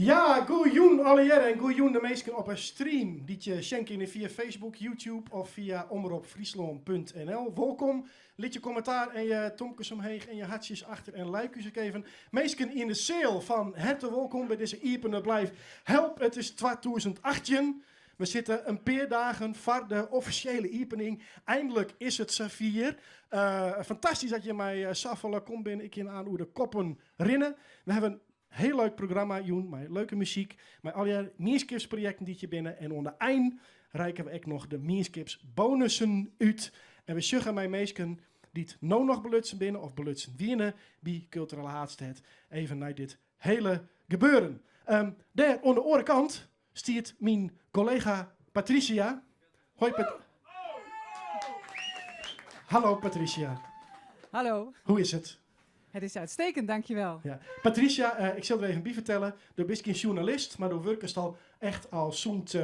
Ja, goejûn allegearre en goejûn de minsken op 'e stream dy't je sjen kinne fia Facebook, YouTube of fia omropfryslân.nl. Wolkom. Lit je kommentaar en je tomkes omheech en je hartsjes achter en like ús ek even. Minsken yn de seal fan herte wolkom by dizze iepene Blijf Help. It is 2018. We sitte in pear dagen foar de offisjele iepening. Eindlik is it safier. Fantastysk dat je mei safolle komd binne. Ik kin aan oer de koppen rinne. We hawwe in heel leuk programma jûn mei leuke muzyk, mei allegear mienskipsprojekten dy't hjir binne en oan de ein reikke we ek noch de mienskipsbonussen út. En we sjogge mei minsken dy't no noch belutsen binne of belutsen wiene by Kulturele Haadstêd even nei dit hele gebeuren. Dêr oan de oare kant stiet myn kollega Patricia. Hoi Pat Hallo Patricia. Hallo. Hoe is it? Het is uitstekend, dankjewel. Ja. Patricia, eh, ik sil der even by fertelle. Do bist gjin sjoernalist, mar do wurkest al echt al sûnt uh,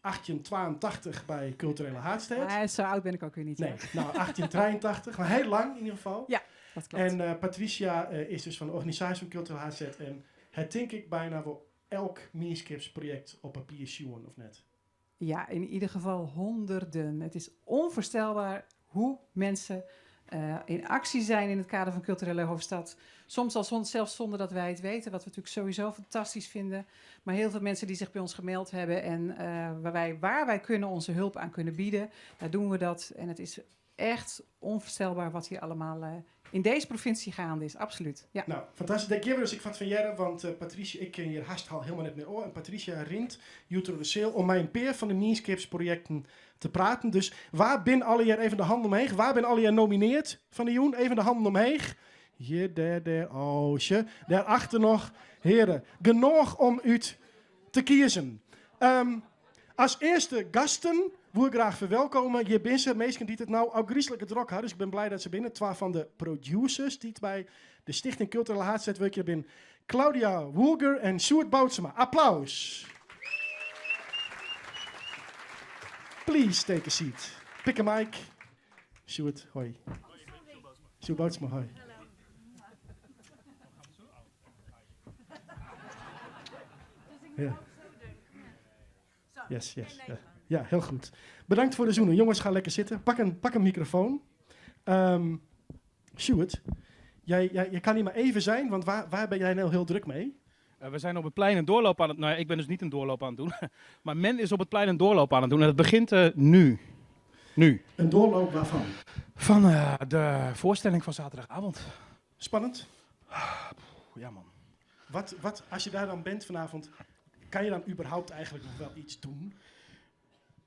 1882 by Kulturele Haadstêd. Nee, zo oud ben ik ook weer niet. Nee, nou 1883, maar heel lang in ieder geval. Ja, dat klopt. En uh, Patricia uh, is dus fan de organisaasje fan Kulturele Haadstêd en hat tink ik byna wol elk mienskipsprojekt op papier sjoen, of net? Ja, in ieder geval honderden. Het is onvoorstelbaar hoe mensen uh, in actie zijn in het kader van culturele hoofdstad. Soms al zon, zelfs zonder dat wij het weten, wat we natuurlijk sowieso fantastisch vinden. Maar heel veel mensen die zich bij ons gemeld hebben en uh, waar, wij, waar wij kunnen onze hulp aan kunnen bieden, daar doen we dat. En het is echt onvoorstelbaar wat hier allemaal uh, in deze provincie gaande is. Absoluut. Ja. Nou, fantastysk. Dêr geane we dus ek wat fan hearre, want uh, Patricia, ik kin hjir hast al hielendal net mear oan. En Patricia rint hjoed troch de seal om mei in pear fan de mienskipsprojekten te praten. Dus wa binne allegear, even de hannen omheech, wa binne allegear nomineard fan de jûn? Even de hannen omheech. Hjir, dêr, dêr, oh, sje. Dêrachter noch. Hearen, genôch om út te kiezen. Um, as earste gasten woe ik graach ferwelkomje. Hjir binne se, minsken dy't it no ôfgryslik drok ha, dus ik bin bliid dat se binne. Twa fan de producers dy't by de Stichting Kulturele Haadstêd wurkje binne Claudia Woolger en Sjoerd Boutsema. Applaus! Please take a seat. Pick a mic. Sjoerd, hoi. Sjoerd Boutsema, hoi. Ja. Yes, yes. Ja. ja, heel goed. Bedankt voor de zoenen. Jongens, ga lekker zitten. Pak een microfoon. Um, Sjoerd, jij kan hier maar even zijn, want waar ben jij nou heel druk mee? We zijn op het plein een doorloop aan het... Nou ja, ik ben dus niet een doorloop aan het doen. Maar men is op het plein een doorloop aan het doen. En het begint nu. Nu. Een doorloop waarvan? Van de voorstelling van zaterdagavond. Spannend? Ja, man. Wat, als je daar dan bent vanavond, kan je dan überhaupt eigenlijk nog wel iets doen?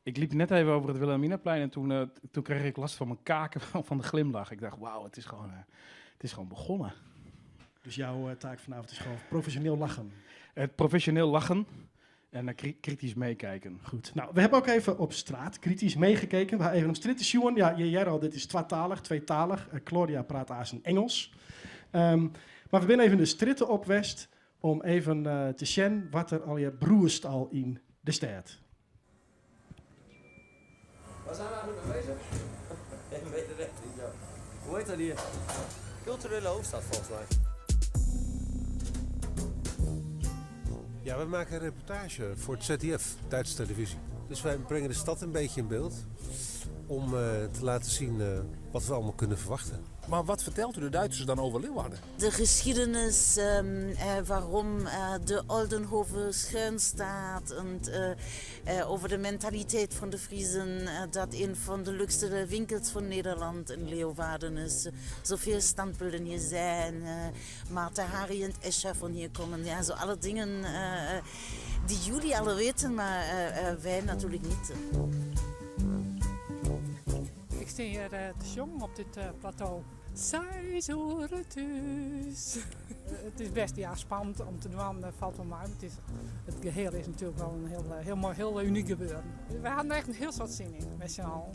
Ik liep net even over het Wilhelminaplein en toen kreeg ik last van mijn kaken van de glimlach. Ik dacht, wauw, het is gewoon begonnen. Dus jouw taak vanavond is gewoon professioneel lachen? Het professioneel lachen en kritisch meekijken. Goed. Nou, we hebben ook even op straat kritisch meegekeken. We gaan even op straat sjoen. Ja, jij al, dit is twatalig, tweetalig. Claudia praat aas Engels. Maar we zijn even de stritten op West om even te zien wat er al je broerst al in de stad. Waar zijn we eigenlijk mee bezig? Ik weet het echt niet, ja. Hoe heet dat hier? Culturele hoofdstad volgens mij. Ja, we maken een reportage voor het ZDF, Duitse televisie. Dus wij brengen de stad een beetje in beeld om te laten zien wat we allemaal kunnen verwachten. Maar wat vertelt u de Duitsers dan over Leeuwarden? De geschiedenis, waarom de Oldenhove schuin staat. En over de mentaliteit van de Friezen. Dat een van de leukste winkels van Nederland in Leeuwarden is. Zoveel standbeelden hier zijn. Mata Hari en Escher van hier komen. Ja, zo alle dingen die jullie alle weten, maar wij natuurlijk niet. Ik sta hier te jongen op dit plateau. Zij horen thuis. Het is best ja, spannend om te doen, dat valt wel mee. Het geheel is natuurlijk wel een heel, heel mooi, heel uniek gebeuren. We hadden er echt een heel soort zin in, met z'n allen.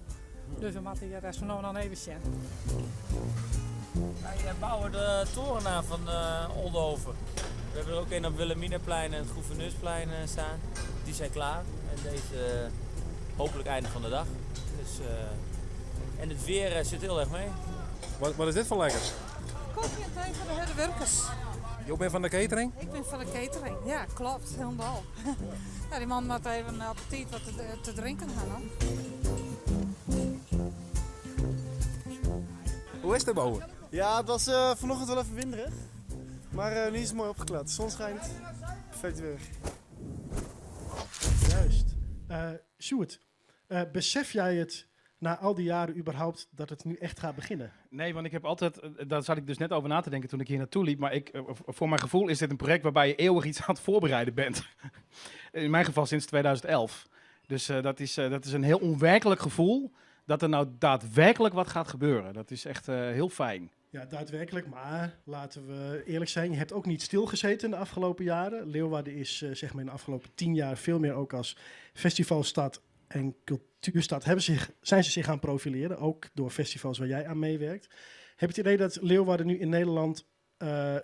Dus we moeten hier rest van nou dan even zien. Wij bouwen de toren aan van Oldehove. We hebben er ook een op Wilhelminaplein en het Gouverneursplein staan. Die zijn klaar. En deze hopelijk einde van de dag. Dus, en het weer zit heel erg mee. Wat is dit voor lekkers? Koffie en thee voor de harde werkers. Jo binne fan de catering? Ik bin fan de catering, ja klopt, hielendal. Ja, dy man moat even op 'e tiid wat te drinken ha no. Hoe is it dêrboven? Ja, het was vanochtend wel even winderig. Maar nu is het mooi opgeklaard. De zon schijnt. Perfect weer. Juist. Sjoerd, besef jij het na al die jaren überhaupt dat het nu echt gaat beginnen? Nee, want ik heb altijd, daar zat ik dus net over na te denken toen ik hier naartoe liep. Maar voor mijn gevoel is dit een project waarbij je eeuwig iets aan het voorbereiden bent. In mijn geval sinds 2011. Dus dat is een heel onwerkelijk gevoel dat er nou daadwerkelijk wat gaat gebeuren. Dat is echt heel fijn. Ja, daadwerkelijk. Maar laten we eerlijk zijn, je hebt ook niet stilgezeten in de afgelopen jaren. Leeuwarden is in de afgelopen 10 jaar veel meer ook als festivalstad en cultuurstad zijn ze zich gaan profileren, ook door festivals waar jij aan meewerkt. Heb je het idee dat Leeuwarden nu in Nederland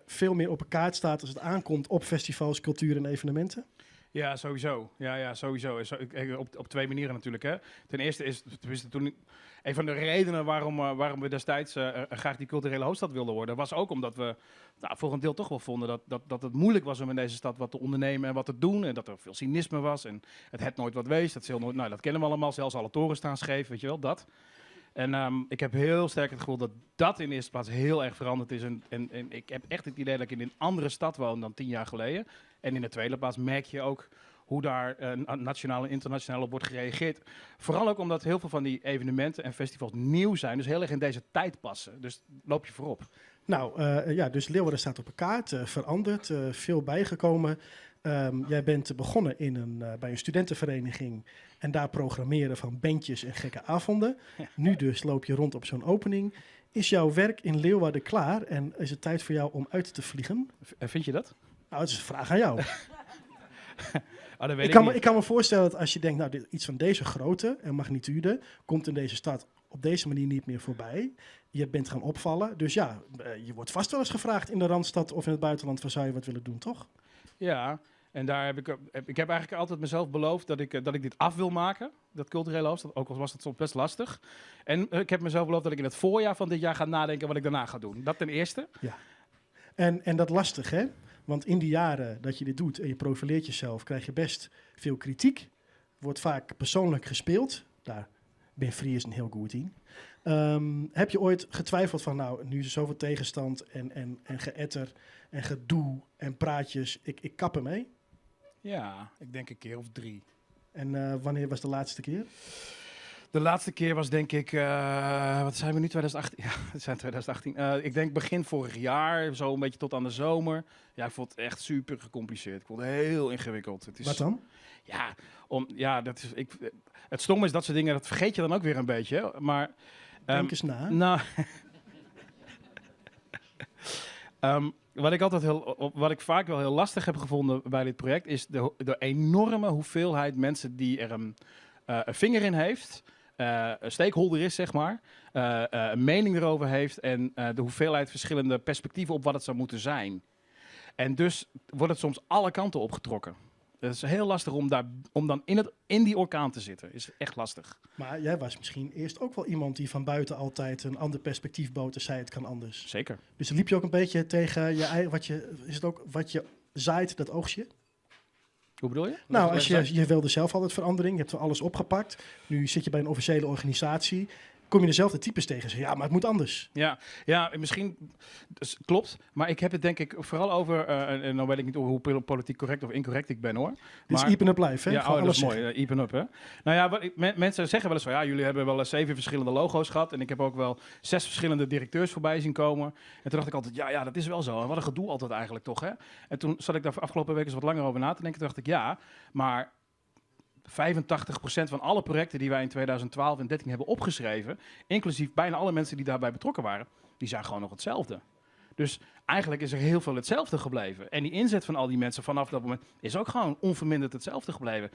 veel meer op de kaart staat als het aankomt op festivals, cultuur en evenementen? Ja, sowieso. Ja, ja, sowieso. Zo, ik, ik, op, op twee manieren natuurlijk. Hè. Ten eerste is, tenminste toen, een van de redenen waarom we destijds graag die culturele hoofdstad wilden worden, was ook omdat we voor een deel toch wel vonden dat het moeilijk was om in deze stad wat te ondernemen en wat te doen. En dat er veel cynisme was en het nooit wat wees. Dat is heel nooit, nou, dat kennen we allemaal, zelfs alle torens staan scheef, weet je wel, dat. En ik heb heel sterk het gevoel dat dat in de eerste plaats heel erg veranderd is. En ik heb echt het idee dat ik in een andere stad woon dan 10 jaar geleden. En in de tweede plaats merk je ook hoe daar nationaal en internationaal op wordt gereageerd. Vooral ook omdat heel veel van die evenementen en festivals nieuw zijn. Dus heel erg in deze tijd passen. Dus loop je voorop. Dus Leeuwarden staat op de kaart, veranderd, veel bijgekomen. Jij bent begonnen bij een studentenvereniging en daar programmeren van bandjes en gekke avonden. Nu dus loop je rond op zo'n opening. Is jouw werk in Leeuwarden klaar en is het tijd voor jou om uit te vliegen? Vind je dat? Nou, het is een vraag aan jou. Oh, dat weet ik niet. Ik kan me voorstellen dat als je denkt, iets van deze grootte en magnitude komt in deze stad op deze manier niet meer voorbij. Je bent gaan opvallen. Dus je wordt vast wel eens gevraagd in de Randstad of in het buitenland van zou je wat willen doen, toch? Ja, en daar heb ik, heb, ik heb eigenlijk altijd mezelf beloofd dat ik dit af wil maken, dat culturele hoofdstad, ook al was dat soms best lastig. En ik heb mezelf beloofd dat ik in het voorjaar van dit jaar ga nadenken wat ik daarna ga doen. Dat ten eerste. Ja. En dat lastig, hè? Want in die jaren dat je dit doet en je profileert jezelf, krijg je best veel kritiek. Wordt vaak persoonlijk gespeeld. Daar ben Fries een heel goed in. Heb je ooit getwijfeld van, nu is er zoveel tegenstand en geëtter en gedoe en praatjes, ik kap ermee? Ja, ik denk een keer of 3. En wanneer was de laatste keer? De laatste keer was denk ik, wat zijn we nu, 2018? Ja, het zijn 2018. Ik denk begin vorig jaar, zo een beetje tot aan de zomer. Ja, ik vond het echt super gecompliceerd. Ik vond het heel ingewikkeld. Het is, Wat dan? Ja, om, ja, dat is, ik, het stomme is dat soort dingen, dat vergeet je dan ook weer een beetje. Hè? Maar, Denk eens na. Wat ik altijd heel, op, wat ik vaak wel heel lastig heb gevonden bij dit project, is de enorme hoeveelheid mensen die er een vinger in heeft, een stakeholder is, een mening erover heeft en de hoeveelheid verschillende perspectieven op wat het zou moeten zijn. En dus wordt het soms alle kanten opgetrokken. Het is heel lastig om dan in die orkaan te zitten. Is echt lastig. Maar jij was misschien eerst ook wel iemand die van buiten altijd een ander perspectief bood en zei het kan anders. Zeker. Dus liep je ook een beetje tegen je eigen, wat je, is het ook wat je zaait, dat oogst je? Hoe bedoel je? Leg eens uit. Je wilde zelf altijd verandering, je hebt er alles opgepakt. Nu zit je bij een officiële organisatie. Kom je dezelfde types tegen en zeg je, ja, maar het moet anders. Ja, ja, misschien, dus, klopt. Maar ik heb het denk ik vooral over, en dan weet ik niet hoe politiek correct of incorrect ik ben, hoor. Dit is Iepen Up Live, hè? Ja, Gewoon oh, dat is alles mooi. zeggen. Iepen Up, hè? Mensen zeggen wel eens van, ja, jullie hebben wel eens 7 verschillende logo's gehad. En ik heb ook wel 6 verschillende directeurs voorbij zien komen. En toen dacht ik altijd, ja, ja, dat is wel zo. En wat een gedoe altijd eigenlijk toch, hè? En toen zat ik daar afgelopen week eens wat langer over na te denken. Toen dacht ik, ja, maar 85% van alle projecten die wij in 2012 en 13 hebben opgeschreven, inclusief bijna alle mensen die daarbij betrokken waren, die zijn gewoon nog hetzelfde. Dus eigenlijk is er heel veel hetzelfde gebleven. En die inzet van al die mensen vanaf dat moment is ook gewoon onverminderd hetzelfde gebleven.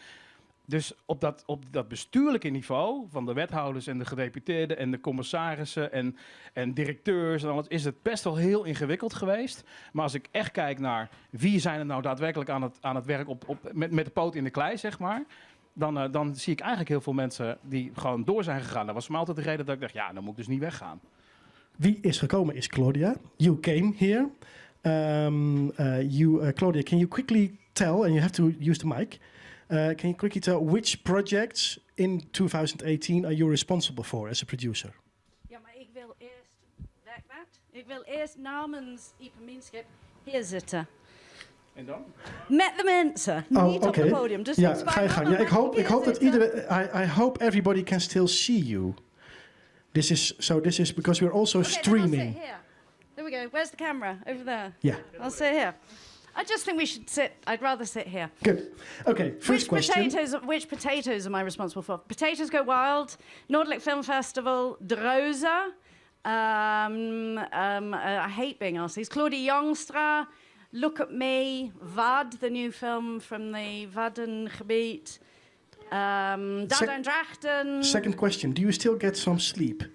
Dus op dat bestuurlijke niveau van de wethouders en de gedeputeerden en de commissarissen en directeurs en alles, is het best wel heel ingewikkeld geweest. Maar als ik echt kijk naar wie zijn er nou daadwerkelijk aan het werk met de poot in de klei, dan zie ik eigenlijk heel veel mensen die gewoon door zijn gegaan. Dat was voor mij altijd de reden dat ik dacht, ja, dan moet ik dus niet weggaan. Wie is gekomen is Claudia. You came here. Um, you, Claudia, can you quickly tell, and you have to use the mic, can you quickly tell which projects in 2018 are you responsible for as a producer? Ja, maar ik wil eerst. Werkt Ik wil eerst namens Iepen Mienskip hier zitten. En dan? Met de mensen, Oh, niet op oké. het podium. Dus Ja, het spijt ga je me, gang. maar Ja, ik mag hoop, hier ik hoop dat zitten? iedereen. I hope everybody can still see you. This is so. This is because we're also Okay, then I'll sit streaming. here. There we go. Where's the camera? Over there. Yeah. I'll sit here. I just think we should sit. I'd rather sit here. Good. Okay. First which question. potatoes? Which potatoes am I responsible for? Potatoes Go Wild, Noordelijk Film Festival, De Rosa. I hate being asked these. Claudia Jongstra, Look at Me, Wad, the new film from the Waddengebied. Dada en Drachten. Second question. Do you still get some sleep?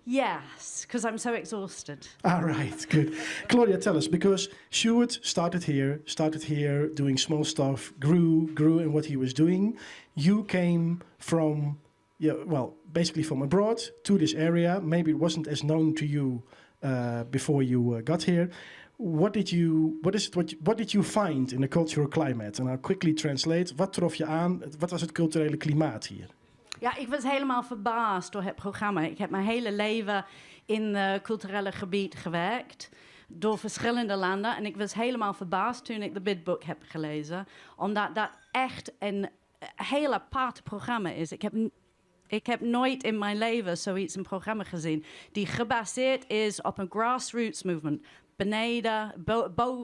Yes, because I'm so exhausted. All right, good. Claudia, tell us, because Sjoerd started here doing small stuff, grew in what he was doing. You came from, yeah, well, basically from abroad to this area. Maybe it wasn't as known to you before you got here. What did you, what is it, what did you find in the cultural climate? And I'll quickly translate. Wat trof je aan? Wat was het culturele klimaat hier? Ja, ik was helemaal verbaasd door het programma. Ik heb mijn hele leven in het culturele gebied gewerkt. Door verschillende landen. En ik was helemaal verbaasd toen ik de bidbook heb gelezen. Omdat dat echt een heel apart programma is. Ik heb nooit in mijn leven zoiets een programma gezien. Die gebaseerd is op een grassroots movement. Beneden,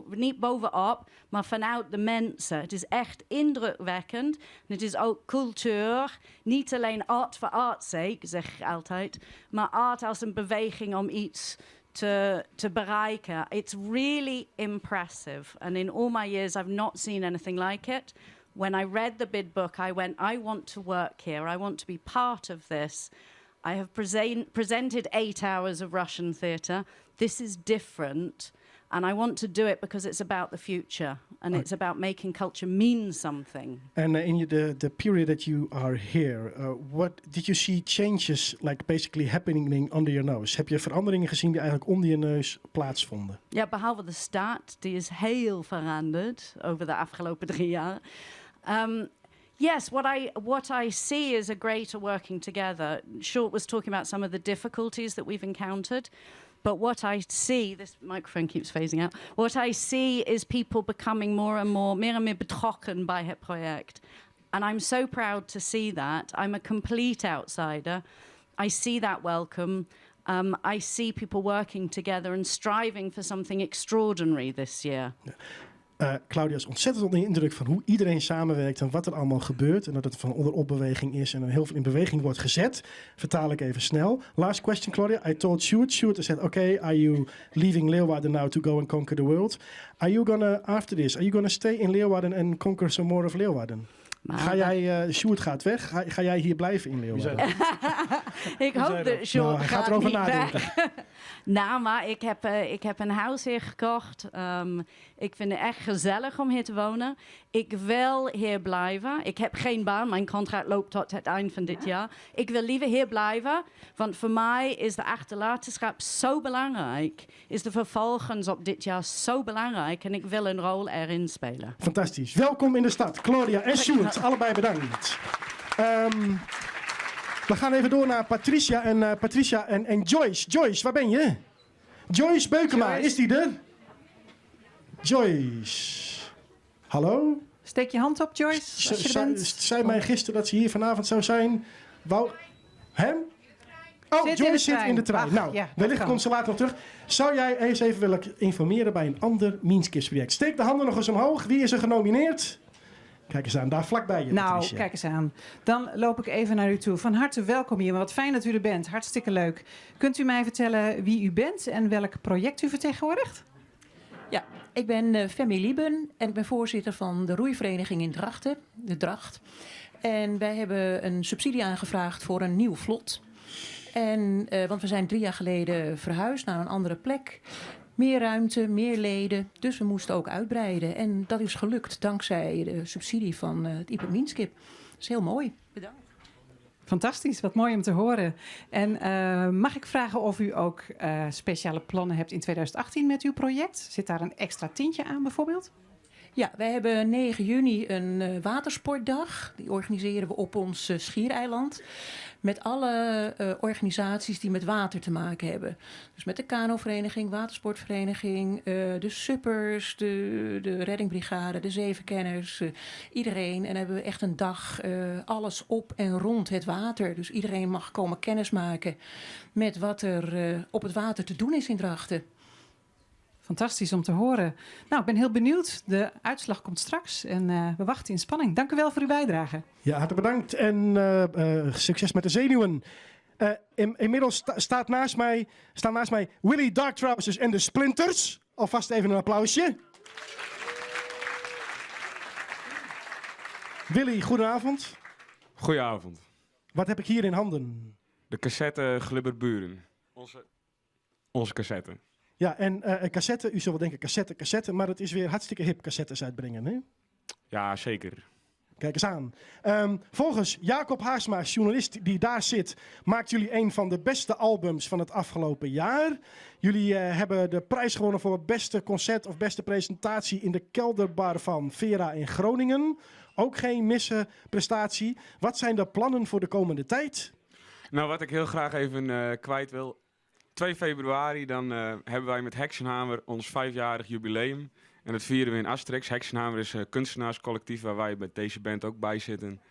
niet bovenop, maar vanuit de mensen. Het is echt indrukwekkend. En het is ook cultuur. Niet alleen art for art's sake, zeg ik altijd. Maar art als een beweging om iets te bereiken. It's really impressive. And in all my years, I've not seen anything like it. When I read the bid book, I went, "I want to work here. I want to be part of this." I have presented 8 hours of Russian theatre. This is different. And I want to do it because it's about the future and it's about making culture mean something. And in the period that you are here, what did you see changes like basically happening under your nose? Heb je veranderingen gezien die eigenlijk onder je neus plaatsvonden? Ja, behalve de stad, die is heel veranderd over de afgelopen 3 jaar. Yes, what I see is a greater working together. Sjoerd was talking about some of the difficulties that we've encountered. But what I see, this microphone keeps phasing out. What I see is people becoming more and more, meer en meer betrokken bij het project. And I'm so proud to see that. I'm a complete outsider. I see that welcome. I see people working together and striving for something extraordinary this year. Claudia is ontzettend onder de indruk van hoe iedereen samenwerkt en wat er allemaal gebeurt. En dat het van onderop beweging is en er heel veel in beweging wordt gezet. Vertaal ik even snel. Last question, Claudia. I told Sjoerd. Sjoerd said, okay, are you leaving Leeuwarden now to go and conquer the world? Are you gonna, after this, are you gonna stay in Leeuwarden and conquer some more of Leeuwarden? Maar Ga jij, Sjoerd gaat weg. Ga jij hier blijven in Leeuwarden? Ik hoop dat Sjoerd Nou, hij gaat gaat erover niet nadenken. weg. Nou, maar ik heb een huis hier gekocht. Ik vind het echt gezellig om hier te wonen. Ik wil hier blijven. Ik heb geen baan. Mijn contract loopt tot het eind van dit jaar. Ik wil liever hier blijven. Want voor mij is de achterlatenschap zo belangrijk. Is de vervolgens op dit jaar zo belangrijk. En ik wil een rol erin spelen. Fantastisch. Welkom in de stad. Claudia en Sjoerd, allebei bedankt. We gaan even door naar Patricia en Joyce. Joyce, waar ben je? Joyce Beukema, Joyce. is die er? Joyce. Hallo? Steek je hand op, Joyce, als je er bent. Zei mij gisteren dat ze hier vanavond zou zijn. Wou... Hem? Oh, Zit in Joyce de zit trein. in de trein. Ach, Nou, ja, dat wellicht kan. komt ze later nog terug. Zou jij eens even willen informeren bij een ander Mienskipsproject? Steek de handen nog eens omhoog. Wie is er genomineerd? Kijk eens aan, daar vlakbij je, Nou, Patricia. kijk eens aan. Dan loop ik even naar u toe. Van harte welkom hier. Wat fijn dat u er bent. Hartstikke leuk. Kunt u mij vertellen wie u bent en welk project u vertegenwoordigt? Ja, ik ben Femi Lieben en ik ben voorzitter van de roeivereniging in Drachten, de Dracht. En wij hebben een subsidie aangevraagd voor een nieuw vlot. En, want we zijn 3 jaar geleden verhuisd naar een andere plek. Meer ruimte, meer leden, dus we moesten ook uitbreiden. En dat is gelukt dankzij de subsidie van het Iepen Mienskip. Dat is heel mooi. Bedankt. Fantastisch, wat mooi om te horen. En mag ik vragen of u ook speciale plannen hebt in 2018 met uw project? Zit daar een extra tintje aan bijvoorbeeld? Ja, wij hebben 9 juni een watersportdag. Die organiseren we op ons schiereiland. Met alle organisaties die met water te maken hebben. Dus met de kanovereniging, watersportvereniging, de suppers, de reddingbrigade, de zeeverkenners, iedereen. En dan hebben we echt een dag alles op en rond het water. Dus iedereen mag komen kennismaken met wat er op het water te doen is in Drachten. Fantastisch om te horen. Nou, ik ben heel benieuwd. De uitslag komt straks en we wachten in spanning. Dank u wel voor uw bijdrage. Ja, hartelijk bedankt en succes met de zenuwen. Inmiddels staan naast mij Willy Dark Trousers en de Splinters. Alvast even een applausje. Willy, goedenavond. Goedenavond. Wat heb ik hier in handen? De cassette Glubberburen. Onze cassette. Ja, en een cassette, u zult wel denken cassette, cassette, maar het is weer hartstikke hip cassettes uitbrengen, hè? Ja, zeker. Kijk eens aan. Volgens Jacob Haarsma, journalist die daar zit, maakt jullie een van de beste albums van het afgelopen jaar. Jullie hebben de prijs gewonnen voor beste concert of beste presentatie in de kelderbar van Vera in Groningen. Ook geen misse prestatie. Wat zijn de plannen voor de komende tijd? Nou, wat ik heel graag even kwijt wil. 2 februari dan hebben wij met Heksenhamer ons 5-jarig jubileum. En dat vieren we in Asterix. Heksenhamer is een kunstenaarscollectief waar wij met deze band ook bij zitten.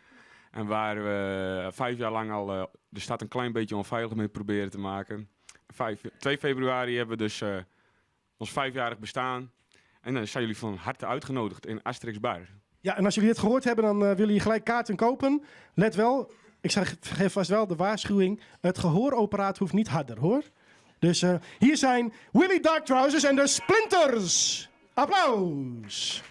En waar we 5 jaar lang al de stad een klein beetje onveilig mee proberen te maken. 2 februari hebben we dus ons 5-jarig bestaan. En dan zijn jullie van harte uitgenodigd in Asterix Bar. Ja, en als jullie dit gehoord hebben, dan willen jullie gelijk kaarten kopen. Let wel, ik geef vast wel de waarschuwing. Het gehoorapparaat hoeft niet harder, hoor. Dus hier zijn Willy Dark Trousers en de Splinters. Applaus!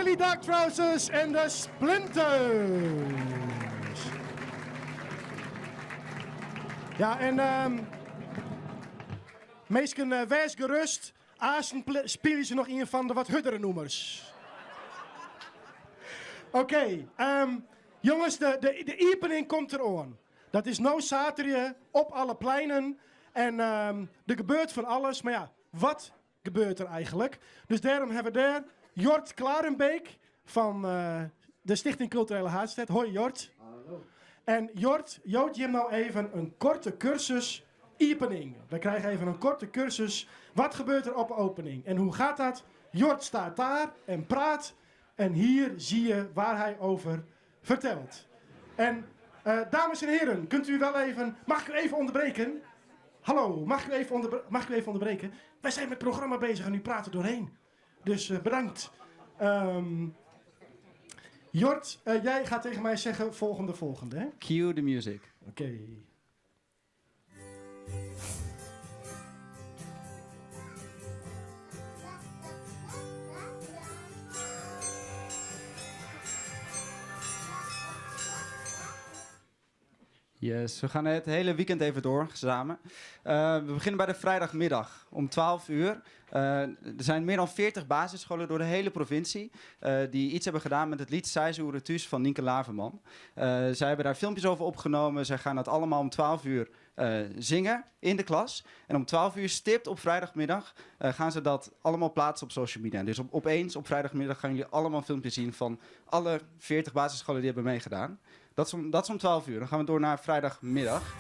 Billy Dark Trousers en de Splinters. Ja, en minsken, wês gerust. Aansten spylje se noch ien fan de wat hurdere nûmers. Oké, jonges, de iepening komt der oan. Dat is no saterdei op alle pleinen. En der gebeurt fan alles, mar ja, wat gebeurt der eigenlik? Dus dêrom hawwe we dêr Jort Klarenbeek fan de Stichting Kulturele Haadstêd. Hoi Jort. Hallo. En Jort, jout jim no even in korte kursus iepening. We krijgen even een korte cursus. Wat gebeurt er op de opening? En hoe gaat dat? Jort staat daar en praat. En hier zie je waar hij over vertelt. En dames en heren, kunt u wel even... Mag ik u even onderbreken? Hallo, mag ik u even, mag ik u even onderbreken? Wij zijn met het programma bezig en u praat er doorheen. Dus bedankt. Jort, jij gaat tegen mij zeggen volgende, volgende. Hè? Cue the music. Oké. Yes, we gaan het hele weekend even door samen. We beginnen bij de vrijdagmiddag om 12 uur. Er zijn meer dan 40 basisscholen door de hele provincie die iets hebben gedaan met het lied Seis Oere Thús van Nynke Laverman. Zij hebben daar filmpjes over opgenomen. Zij gaan dat allemaal om 12 uur zingen in de klas. En om 12 uur stipt op vrijdagmiddag gaan ze dat allemaal plaatsen op social media. Dus opeens op vrijdagmiddag gaan jullie allemaal filmpjes zien van alle 40 basisscholen die hebben meegedaan. Dat is om 12 uur. Dan gaan we door naar vrijdagmiddag.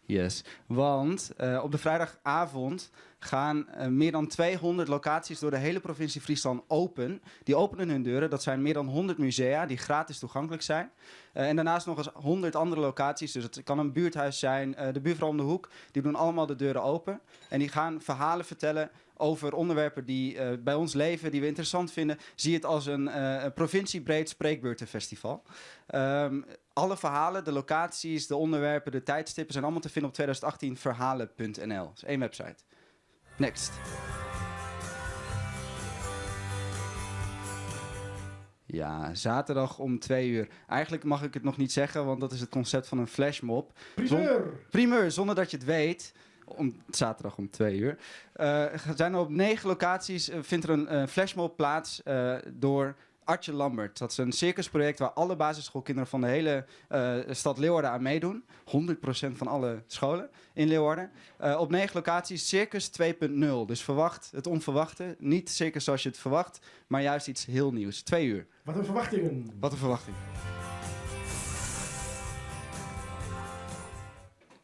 Yes, want op de vrijdagavond gaan meer dan 200 locaties door de hele provincie Friesland open. Die openen hun deuren. Dat zijn meer dan 100 musea die gratis toegankelijk zijn. En daarnaast nog eens 100 andere locaties. Dus het kan een buurthuis zijn, de buurvrouw om de hoek. Die doen allemaal de deuren open. En die gaan verhalen vertellen over onderwerpen die bij ons leven, die we interessant vinden. Zie het als een provinciebreed spreekbeurtenfestival. Alle verhalen, de locaties, de onderwerpen, de tijdstippen zijn allemaal te vinden op 2018 verhalen punt N L. Dat is één website. Next. Ja, zaterdag om 2 uur. Eigenlijk mag ik het nog niet zeggen, want dat is het concept van een flashmob. Primeur! Primeur, zonder dat je het weet. Om, zaterdag om 2 uur. Zijn er op 9 locaties vindt er een flashmob plaats door Artje Lambert. Dat is een circusproject waar alle basisschoolkinderen van de hele stad Leeuwarden aan meedoen. 100% van alle scholen in Leeuwarden. Op 9 locaties Circus 2.0. Dus verwacht het onverwachte. Niet circus zoals je het verwacht, maar juist iets heel nieuws. 2 uur. Wat een verwachtingen. Wat een verwachting.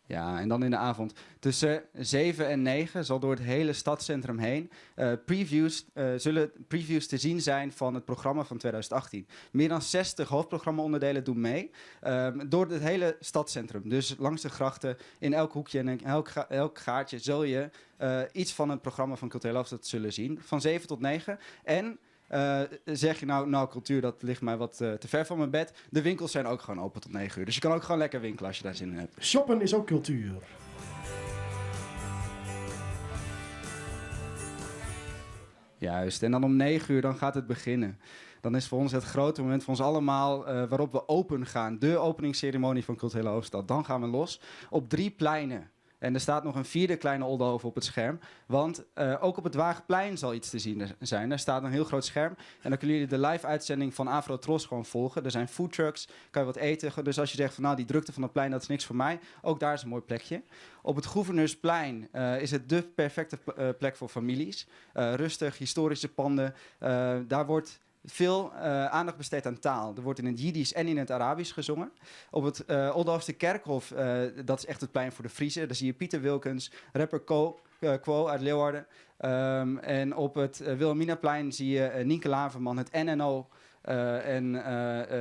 Ja, en dan in de avond. Tussen 7 en 9 zal door het hele stadscentrum heen zullen previews te zien zijn van het programma van 2018. Meer dan 60 hoofdprogramma-onderdelen doen mee door het hele stadscentrum. Dus langs de grachten, in elk hoekje en in elk gaatje zul je iets van het programma van Culturele Hoofdstad zullen zien. Van 7 tot 9. En zeg je nou cultuur, dat ligt mij wat te ver van mijn bed. De winkels zijn ook gewoon open tot 9 uur. Dus je kan ook gewoon lekker winkelen als je daar zin in hebt. Shoppen is ook cultuur. Juist, en dan om 9 uur dan gaat het beginnen. Dan is voor ons het grote moment voor ons allemaal waarop we open gaan. De openingsceremonie van Culturele Hoofdstad. Dan gaan we los op 3 pleinen. En er staat nog een 4e kleine Oldehove op het scherm. Want ook op het Waagplein zal iets te zien zijn. Daar staat een heel groot scherm. En dan kunnen jullie de live-uitzending van AVROTROS gewoon volgen. Er zijn foodtrucks, kan je wat eten. Dus als je zegt van nou, die drukte van het plein, dat is niks voor mij. Ook daar is een mooi plekje. Op het Gouverneursplein is het de perfecte plek voor families. Rustig, historische panden. Daar wordt veel aandacht besteed aan taal. Er wordt in het Jiddisch en in het Arabisch gezongen. Op het Oldehoofse Kerkhof, dat is echt het plein voor de Friezen. Daar zie je Pieter Wilkens, rapper Quo uit Leeuwarden. En op het Wilhelminaplein zie je Nynke Laverman, het NNO. En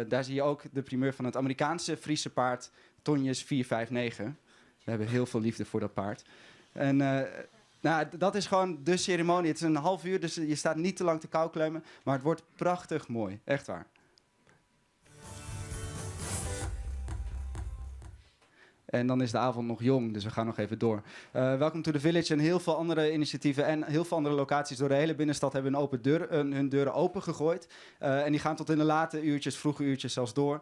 daar zie je ook de primeur van het Amerikaanse Friese paard Tonjes 459. We hebben heel veel liefde voor dat paard. En dat is gewoon de ceremonie. Het is een half uur, dus je staat niet te lang te koukleumen. Maar het wordt prachtig mooi. Echt waar. En dan is de avond nog jong, dus we gaan nog even door. Welcome to the Village en heel veel andere initiatieven en heel veel andere locaties door de hele binnenstad hebben hun, open deur, hun deuren open gegooid. En die gaan tot in de late uurtjes, vroege uurtjes zelfs door.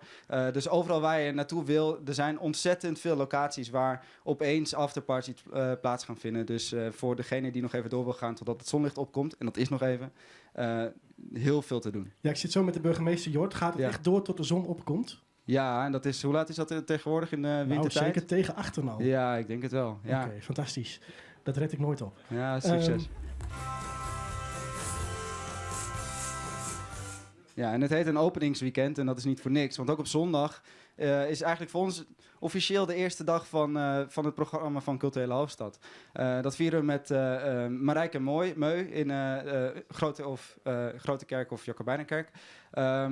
Dus overal waar je naartoe wil, er zijn ontzettend veel locaties waar opeens afterparties plaats gaan vinden. Dus voor degene die nog even door wil gaan totdat het zonlicht opkomt, en dat is nog even, heel veel te doen. Ja, ik zit zo met de burgemeester Jort. Gaat het echt door tot de zon opkomt? Ja, en dat is, hoe laat is dat tegenwoordig in de Nou, wintertijd? zeker tegen achten al. Ja, ik denk het wel. Ja. Oké, fantastisch. Dat red ik nooit op. Ja, succes. Ja, en het heet een openingsweekend en dat is niet voor niks. Want ook op zondag is eigenlijk voor ons officieel de eerste dag van het programma van Culturele Hoofdstad. Dat vieren we met Marijke Mooi, Meu in Grote, of, Grote Kerk of Jacobijnenkerk.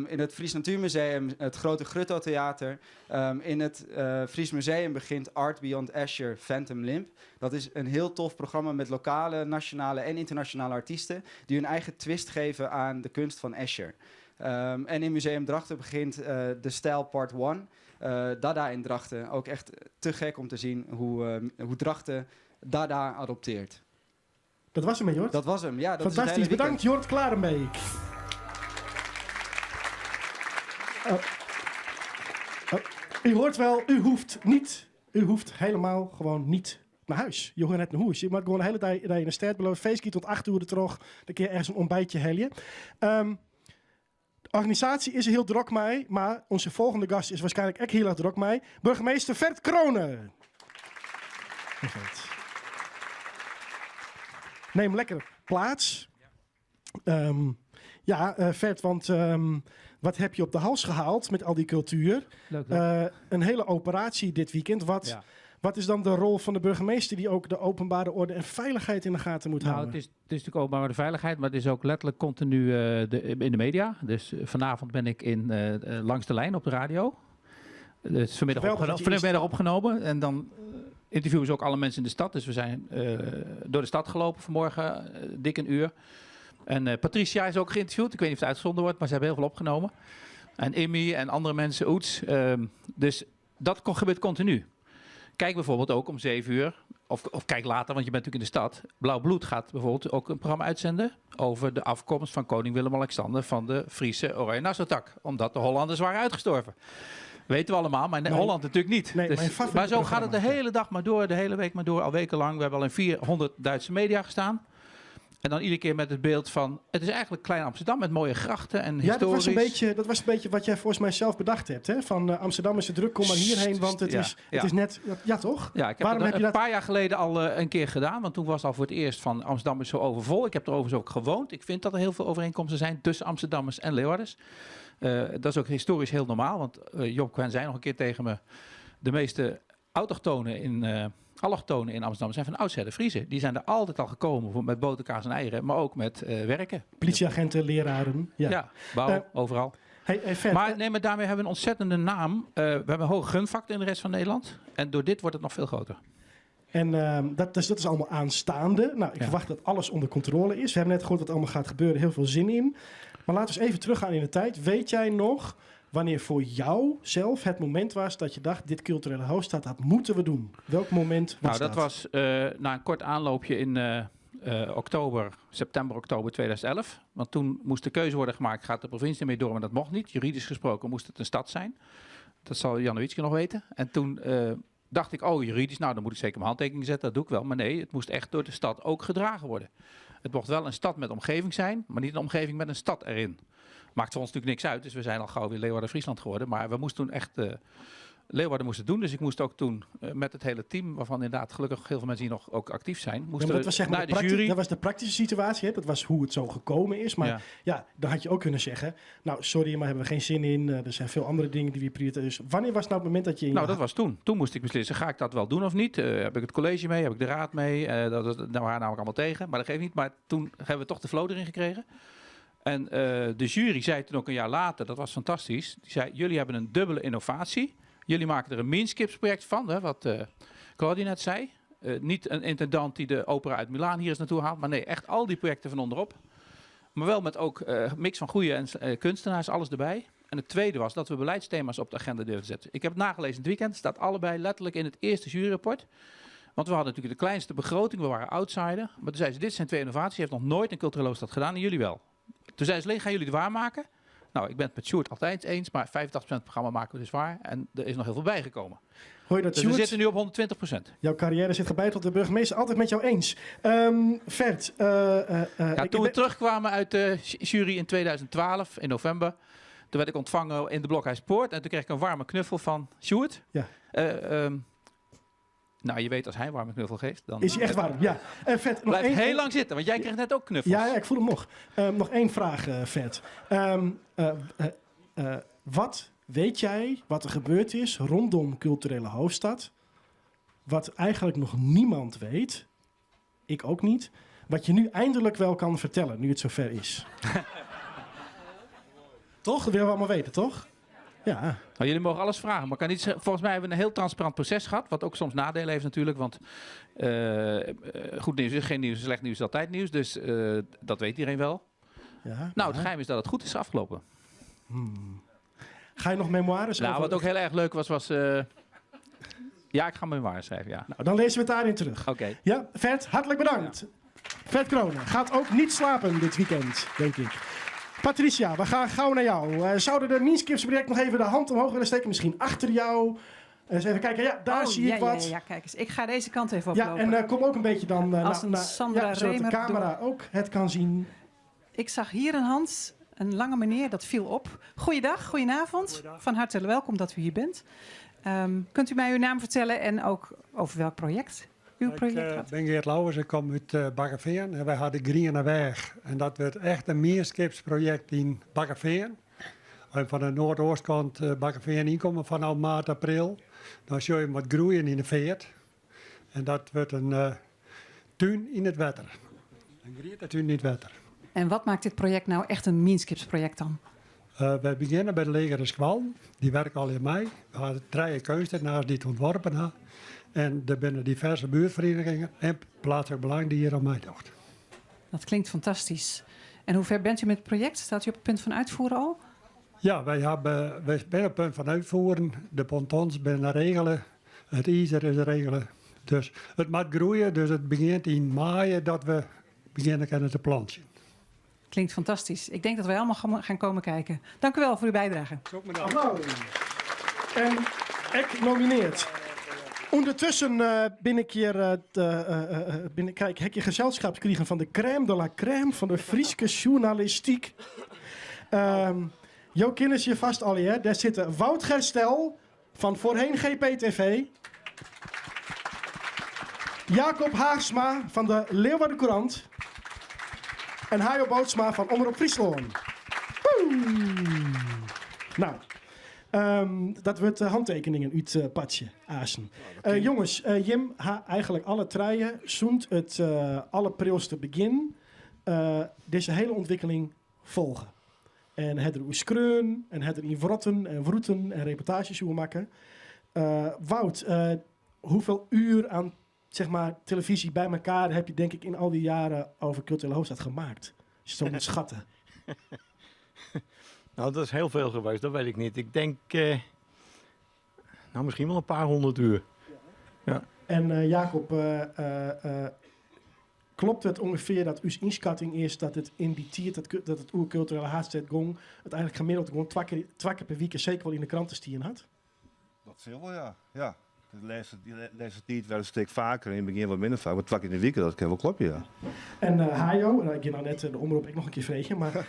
In het Fries Natuurmuseum, het Grote Grutto Theater. In het Fries Museum begint Art Beyond Escher Phantom Limb. Dat is een heel tof programma met lokale, nationale en internationale artiesten die hun eigen twist geven aan de kunst van Escher. En in Museum Drachten begint de Stijl Part 1. Dada in Drachten. Ook echt te gek om te zien hoe Drachten Dada adopteert. Dat was hem, hè, Jort? Dat was hem, ja. Dat is het Fantastisch, hele bedankt weekend. Jort Klarenbeek. Oh. U hoort wel, u hoeft niet, u hoeft helemaal gewoon niet naar huis. Je hoort net naar huis. Je mag gewoon de hele tijd in de stad blijven. Feestje tot 8 uur terug. Dan kun je ergens een ontbijtje heljen. De organisatie is heel druk mee, maar onze volgende gast is waarschijnlijk ook heel erg druk mee. Burgemeester Ferd Crone. Perfect. Neem lekker plaats. Ja, Ferd, want wat heb je op de hals gehaald met al die cultuur? Leuk, toch? Een hele operatie dit weekend. Wat is dan de rol van de burgemeester die ook de openbare orde en veiligheid in de gaten moet houden? Het is natuurlijk openbare veiligheid, maar het is ook letterlijk continu in de media. Dus vanavond ben ik in Langs de Lijn op de radio. Dus Geweldig dat je eerst vanmiddag opgenomen. En dan interviewen ze ook alle mensen in de stad. Dus we zijn door de stad gelopen vanmorgen, dik een uur. En Patricia is ook geïnterviewd. Ik weet niet of het uitgezonden wordt, maar ze hebben heel veel opgenomen. En Immy en andere mensen, Oets. Dus dat gebeurt continu. Kijk bijvoorbeeld ook om 7 uur, of kijk later, want je bent natuurlijk in de stad. Blauw Bloed gaat bijvoorbeeld ook een programma uitzenden over de afkomst van koning Willem-Alexander van de Friese Oranje-Nassau-tak. Omdat de Hollanders waren uitgestorven. Weten we allemaal, maar in Holland natuurlijk niet. Nee, mijn favoriete Maar zo gaat het de programma. hele dag maar door, de hele week maar door, al wekenlang. We hebben al in 400 Duitse media gestaan. En dan iedere keer met het beeld van... Het is eigenlijk klein Amsterdam met mooie grachten en Ja, historisch. dat was een beetje wat jij volgens mij zelf bedacht hebt. Hè? Van Amsterdam is te druk, kom maar hierheen, want het is net... Ja, toch? Ja, ik heb Waarom het heb je een dat... paar jaar geleden al een keer gedaan. Want toen was al voor het eerst van Amsterdam is zo overvol. Ik heb er overigens ook gewoond. Ik vind dat er heel veel overeenkomsten zijn tussen Amsterdammers en Leeuwarders. Dat is ook historisch heel normaal. Want Job Cohen zei nog een keer tegen me... De meeste allochtonen in Amsterdam zijn van oudsher de Friezen. Die zijn er altijd al gekomen met boterkaas en eieren, maar ook met werken. Politieagenten, leraren. Ja, Ja, bouw, overal. Hey, hey, Ferd, Maar, nee, maar daarmee hebben we een ontzettende naam. We hebben een hoge gunfactor in de rest van Nederland. En door dit wordt het nog veel groter. En dat is allemaal aanstaande. Ik verwacht dat alles onder controle is. We hebben net gehoord wat allemaal gaat gebeuren. Heel veel zin in. Maar laten we eens even teruggaan in de tijd. Weet jij nog wanneer voor jou zelf het moment was dat je dacht, dit culturele hoofdstad, dat moeten we doen? Welk moment was Dat dat? was na een kort aanloopje in september, oktober 2011. Want toen moest de keuze worden gemaakt, gaat de provincie ermee door? Maar dat mocht niet. Juridisch gesproken moest het een stad zijn. Dat zal Jannowitzki nog weten. En toen dacht ik, oh, juridisch, dan moet ik zeker mijn handtekening zetten. Dat doe ik wel. Maar nee, het moest echt door de stad ook gedragen worden. Het mocht wel een stad met omgeving zijn, maar niet een omgeving met een stad erin. Maakt voor ons natuurlijk niks uit, dus we zijn al gauw weer Leeuwarden-Friesland geworden. Maar we moesten toen echt Leeuwarden moest het doen. Dus ik moest ook toen met het hele team, waarvan inderdaad gelukkig heel veel mensen hier nog ook actief zijn, Ja, maar moesten dat we was, zeg maar naar de de jury. Dat was de praktische situatie, hè? Dat was hoe het zo gekomen is. Maar dan had je ook kunnen zeggen, nou sorry, maar hebben we geen zin in. Er zijn veel andere dingen die we prioriteren. Dus wanneer was nou het moment dat je in je Dat was toen. Toen moest ik beslissen, ga ik dat wel doen of niet? Heb ik het college mee? Heb ik de raad mee? Dat was, nou, waren namelijk allemaal tegen, maar dat geeft niet. Maar toen hebben we toch de flow erin gekregen. En de jury zei toen ook een jaar later, dat was fantastisch. Die zei, jullie hebben een dubbele innovatie. Jullie maken er een Meanskips-project van, hè, wat Claudia net zei. Niet een intendant die de opera uit Milaan hier eens naartoe haalt. Maar nee, echt al die projecten van onderop. Maar wel met ook mix van goede en kunstenaars, alles erbij. En het tweede was dat we beleidsthema's op de agenda durfden te zetten. Ik heb het nagelezen in het weekend. Het staat allebei letterlijk in het eerste juryrapport. Want we hadden natuurlijk de kleinste begroting, we waren outsider. Maar toen zeiden ze, dit zijn twee innovaties, heeft nog nooit een culturele hoofdstad gedaan en jullie wel. Toen zeiden ze, alleen gaan jullie het waarmaken? Nou, ik ben het met Sjoerd altijd eens, maar 85% van het programma maken we dus waar. En er is nog heel veel bijgekomen. Hoor je dat, Dus we Sjoerd? zitten nu op 120%. Jouw carrière zit gebeiteld, de burgemeester altijd met jou eens. Ferd, Ja, ik toen we ben- terugkwamen uit de jury in 2012, in november, toen werd ik ontvangen in de Blokhuispoort. En toen kreeg ik een warme knuffel van Sjoerd. Nou, je weet als hij een warme knuffel geeft, dan Is hij echt warm, ja. En Ferd, nog Blijf één- heel lang zitten, want jij kreeg net ook knuffels. Ja, ja, ik voel hem nog. Nog één vraag, Ferd. Wat weet jij wat er gebeurd is rondom culturele hoofdstad? Wat eigenlijk nog niemand weet, ik ook niet, wat je nu eindelijk wel kan vertellen, nu het zover is. Toch? Dat willen we allemaal weten, toch? Ja. Nou, jullie mogen alles vragen, maar ik kan niet zeggen, volgens mij hebben we een heel transparant proces gehad, wat ook soms nadelen heeft natuurlijk, want goed nieuws is geen nieuws, slecht nieuws is altijd nieuws, dus dat weet iedereen wel. Het geheim is dat het goed is afgelopen. Ga je nog memoires over Wat ook heel erg leuk was, was ja, ik ga memoires schrijven, ja. Nou, dan lezen we het daarin terug. Oké. Ja, Ferd, hartelijk bedankt. Ferd Crone gaat ook niet slapen dit weekend, denk ik. Patricia, we gaan gauw naar jou. Zouden de Mienskipsproject nog even de hand omhoog willen steken? Misschien achter jou. Eens even kijken. Ja, daar zie ik wat. Ja, ja, kijk eens. Ik ga deze kant even Ja, oplopen. en kom ook een beetje dan Als een Sandra zodat de Remer camera door. ook het kan zien. Ik zag hier een hand, een lange meneer, dat viel op. Goeiedag, goedenavond. Goeiedag. Van harte welkom dat u hier bent. Kunt u mij uw naam vertellen en ook over welk project uw Ik, project gaat? ben Geert Lauwers, ik kom uit Bakkeveen en wij hadden Griene Weg. En dat werd echt een meerskipsproject in Bakkeveen. En van de noordoostkant Bakkeveen inkomen vanaf maart, april. Dan zul je wat groeien in de veert. En dat wordt een tuin in het water. Een groene tuin in het water. En wat maakt dit project nou echt een meerskipsproject dan? Wij beginnen bij de legere squal. Die werken al in mei. We hadden drie kunstenaars die het ontworpen hebben. En er binnen diverse buurtverenigingen en plaatselijk belang die hier aan mij doet. Dat klinkt fantastisch. En hoe ver bent u met het project? Staat u op het punt van uitvoeren al? Ja, wij zijn op het punt van uitvoeren. De pontons zijn regelen. Het ijzer is regelen. Dus het moet groeien. Dus het begint in mei dat we beginnen kunnen te planten. Klinkt fantastisch. Ik denk dat wij allemaal gaan komen kijken. Dank u wel voor uw bijdrage. Applaus. En ik nomineert. Ondertussen ben ik hier te binnen, kijk, heb je gezelschap gekregen van de crème de la crème van de Frieske journalistiek. Jo kennen je vast al, hè? Daar zitten Wout Gerstel van voorheen GPTV. Jacob Haagsma van de Leeuwarden Courant. En Hajo Bootsma van Omroep Friesland. Woe! Dat wordt handtekeningen uit Patje, Azen. Jongens, Jim, ha eigenlijk alle truien zoent het allerprilste begin deze hele ontwikkeling volgen. En het er skreun, en het er in wrotten en wroeten en reportages hoe maken. Wout, hoeveel uur aan televisie bij elkaar heb je denk ik in al die jaren over culturele hoofdstad gemaakt? Als je het zo moet schatten. Dat is heel veel geweest, dat weet ik niet. Ik denk, misschien wel een paar 100 uur. Ja. En Jacob, klopt het ongeveer dat uw inschatting is dat het in die tijd dat het oerculturele haatstad gong, het eigenlijk gemiddeld gewoon 2 keer per week en zeker wel in de kranten stien had? Dat zal wel, ja. Ja. De laatste tijd wel een stuk vaker, in het begin wat minder vaak, maar 2 keer in de week, dat kan wel kloppen, ja. En Hajo, ik heb nou net de omroep ik nog een keer vregen, maar,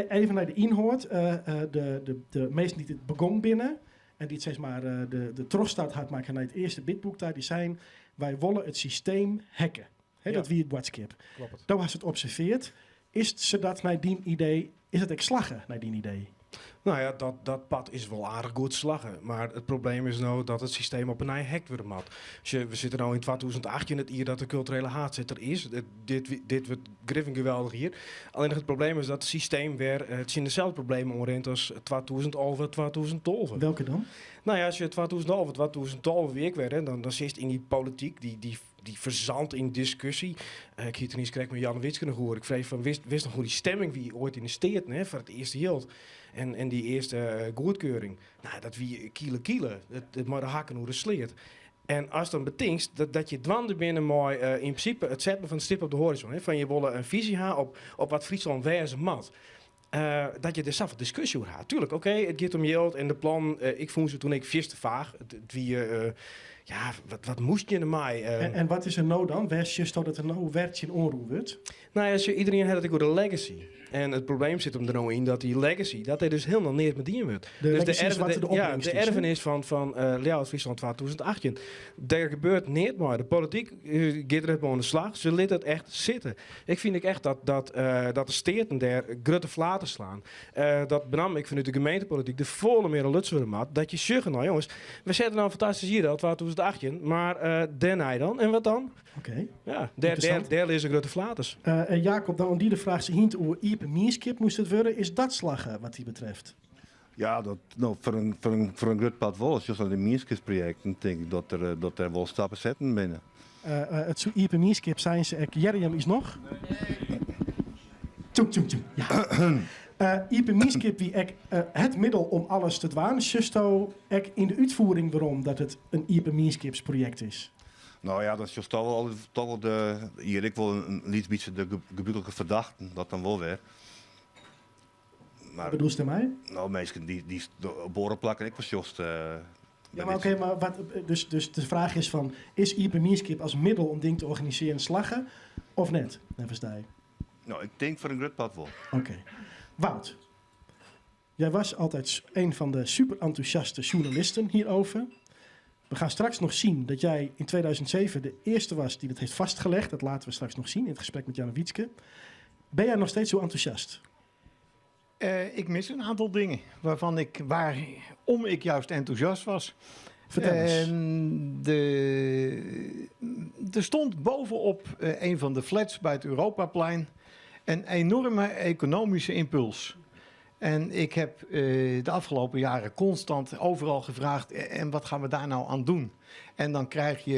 even naar de inhoud. De meesten die het begon binnen en die het steeds maar de trofstart had maken naar het eerste bidboek daar, die zijn, wij willen het systeem hacken. Hè, dat wie het boodschap. Klopt. Dan was het observeerd. Is ze dat naar die idee, is het ik slagen naar die idee? Dat pad is wel aardig goed slagen. Maar het probleem is nou dat het systeem op een eigen hek wordt mat. Dus we zitten nou in 2018, het jaar dat de culturele haatzitter is. Dit wordt griffing geweldig hier. Alleen het probleem is dat het systeem weer het zijn dezelfde problemen omrent als 2011, 2012. Welke dan? Als je 2011, 2012 weer werd, hè, dan zit in die politiek, die dy ferzandt yn diskusje. Ik hie it der niiskrekt mei Jannewietske noch oer. Ik frege fan, wist, wist noch hoe dy stemming wie oait yn de Steaten, hè, foar it earste jild en, en dy earste goedkeuring. Nou, dat wie kiele kiele, it, mei de hakken oer de sleat. En ast dan betinkst dat, dat je dwaande binne mei yn prinsipe it setten fan de stip op de hoarizon, hè, fan je wolle in fisy ha op, op wat Fryslân wêze moat. Dat je der safolle diskusje oer ha. Tuurlijk, oké, it giet om jild en de plannen. Ik fûn se toen ek fierste faach. It wie, ja, wat, wat moast je dermei? En wat is der no dan? Wêr sjochsto dat der no wer tsjin oanrûn wurdt? Nou ja, sjoch, iderien hat it ek oer de legacy. En it probleem sit him der no yn dat dy legacy, dat der dus hielendal neat mei dien wurdt. De dus legacy is wat de ja, opbringst de is, hè? erfenis fan Ljouwert Fryslân 2018. Dêr gebeurt neat mei. De polityk giet der net mei oan de slach. Se lit it echt sitte. Ik fyn ek echt dat de steaten dêr grutte flaters slaan. Dat benammen ek fanút de gemeentepolityk der folle mear oan lutsen wurde moat. Dat je sjogge, nou jonges, we sette no in fantastysk jier del, 2018, mar dêrnei dan? En wat dan? Oké. Ja, Ynteressant. dêr lizze grutte flaters. En Jacob, dan oan dy de fraach, se hiene it oer iepen mienskip moast it wurde. Is dat slagge wat dy betreft? Ja, dat, no, foar in grut part wol. As je nei de mienskipsprojekten tink ik dat der wol stappen setten binne. It soe iepen mienskip seine se ek. Hearre jim ús noch? Tjoeng, tjoeng, tjoeng. Ja. Iepen mienskip wie ek het middel om alles te dwaan. Sjochsto ek yn de útfiering werom dat it in iepen mienskipsprojekt is? No ja, dan sjochst toch wol, toch wol de, hjir ek wol in lyts bytsje de gebrûklike ferdachten, dat dan wol wer. Wat bedoelst dêrmei? No, minsken dy't op oare plakken ek wol sjochst. Ja, mar oké, mar wat, dus de fraach is fan, is iepen mienskip as middel om dingen te organisearjen slagge of net, neffens dy? No, ik tink foar in grut part wol. Oké. Wout, jij was altijd een van de super enthousiaste journalisten hierover. We gaan straks nog zien dat jij in 2007 de eerste was die dat heeft vastgelegd. Dat laten we straks nog zien in het gesprek met Jannewietske. Ben jij nog steeds zo enthousiast? Ik mis een aantal dingen waarom ik juist enthousiast was. Vertel eens. Er stond bovenop een van de flats bij het Europaplein een enorme economische impuls. En ik heb de afgelopen jaren constant overal gevraagd, en wat gaan we daar nou aan doen? En dan krijg je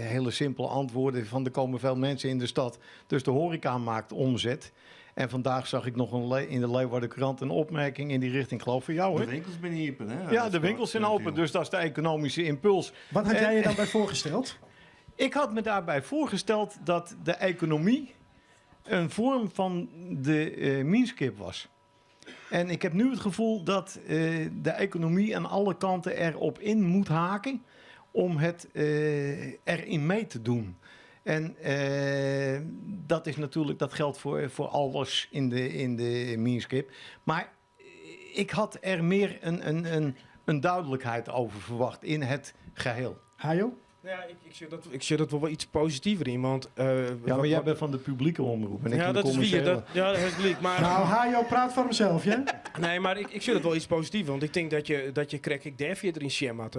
hele simpele antwoorden van er komen veel mensen in de stad, dus de horeca maakt omzet. En vandaag zag ik nog in de Leeuwarden Krant een opmerking in die richting, geloof van jou, De hè? winkels zijn open, hè? Ja, Dat de is winkels zijn wel open, dus dat is de economische impuls. Wat had jij je dan bij voorgesteld? Ik had me daarbij voorgesteld dat de economie een vorm van de mienskip was. En ik heb nu het gevoel dat de economie aan alle kanten erop in moet haken om het erin mee te doen. En dat is natuurlijk, dat geldt voor alles in de mienskip. Maar ik had er meer een duidelijkheid over verwacht in het geheel. Hajo? Nou ja, ik zie dat wel iets positiever in, want Ja, maar wat jij wat bent van de publieke omroep en ik Ja, van de dat is wie, commerciële. dat, ja, dat is gelijk, maar Hajo praat voor hemzelf, hè? Nee, maar ik zie dat wel iets positiever, want ik denk dat je krek ik daar verder in share had.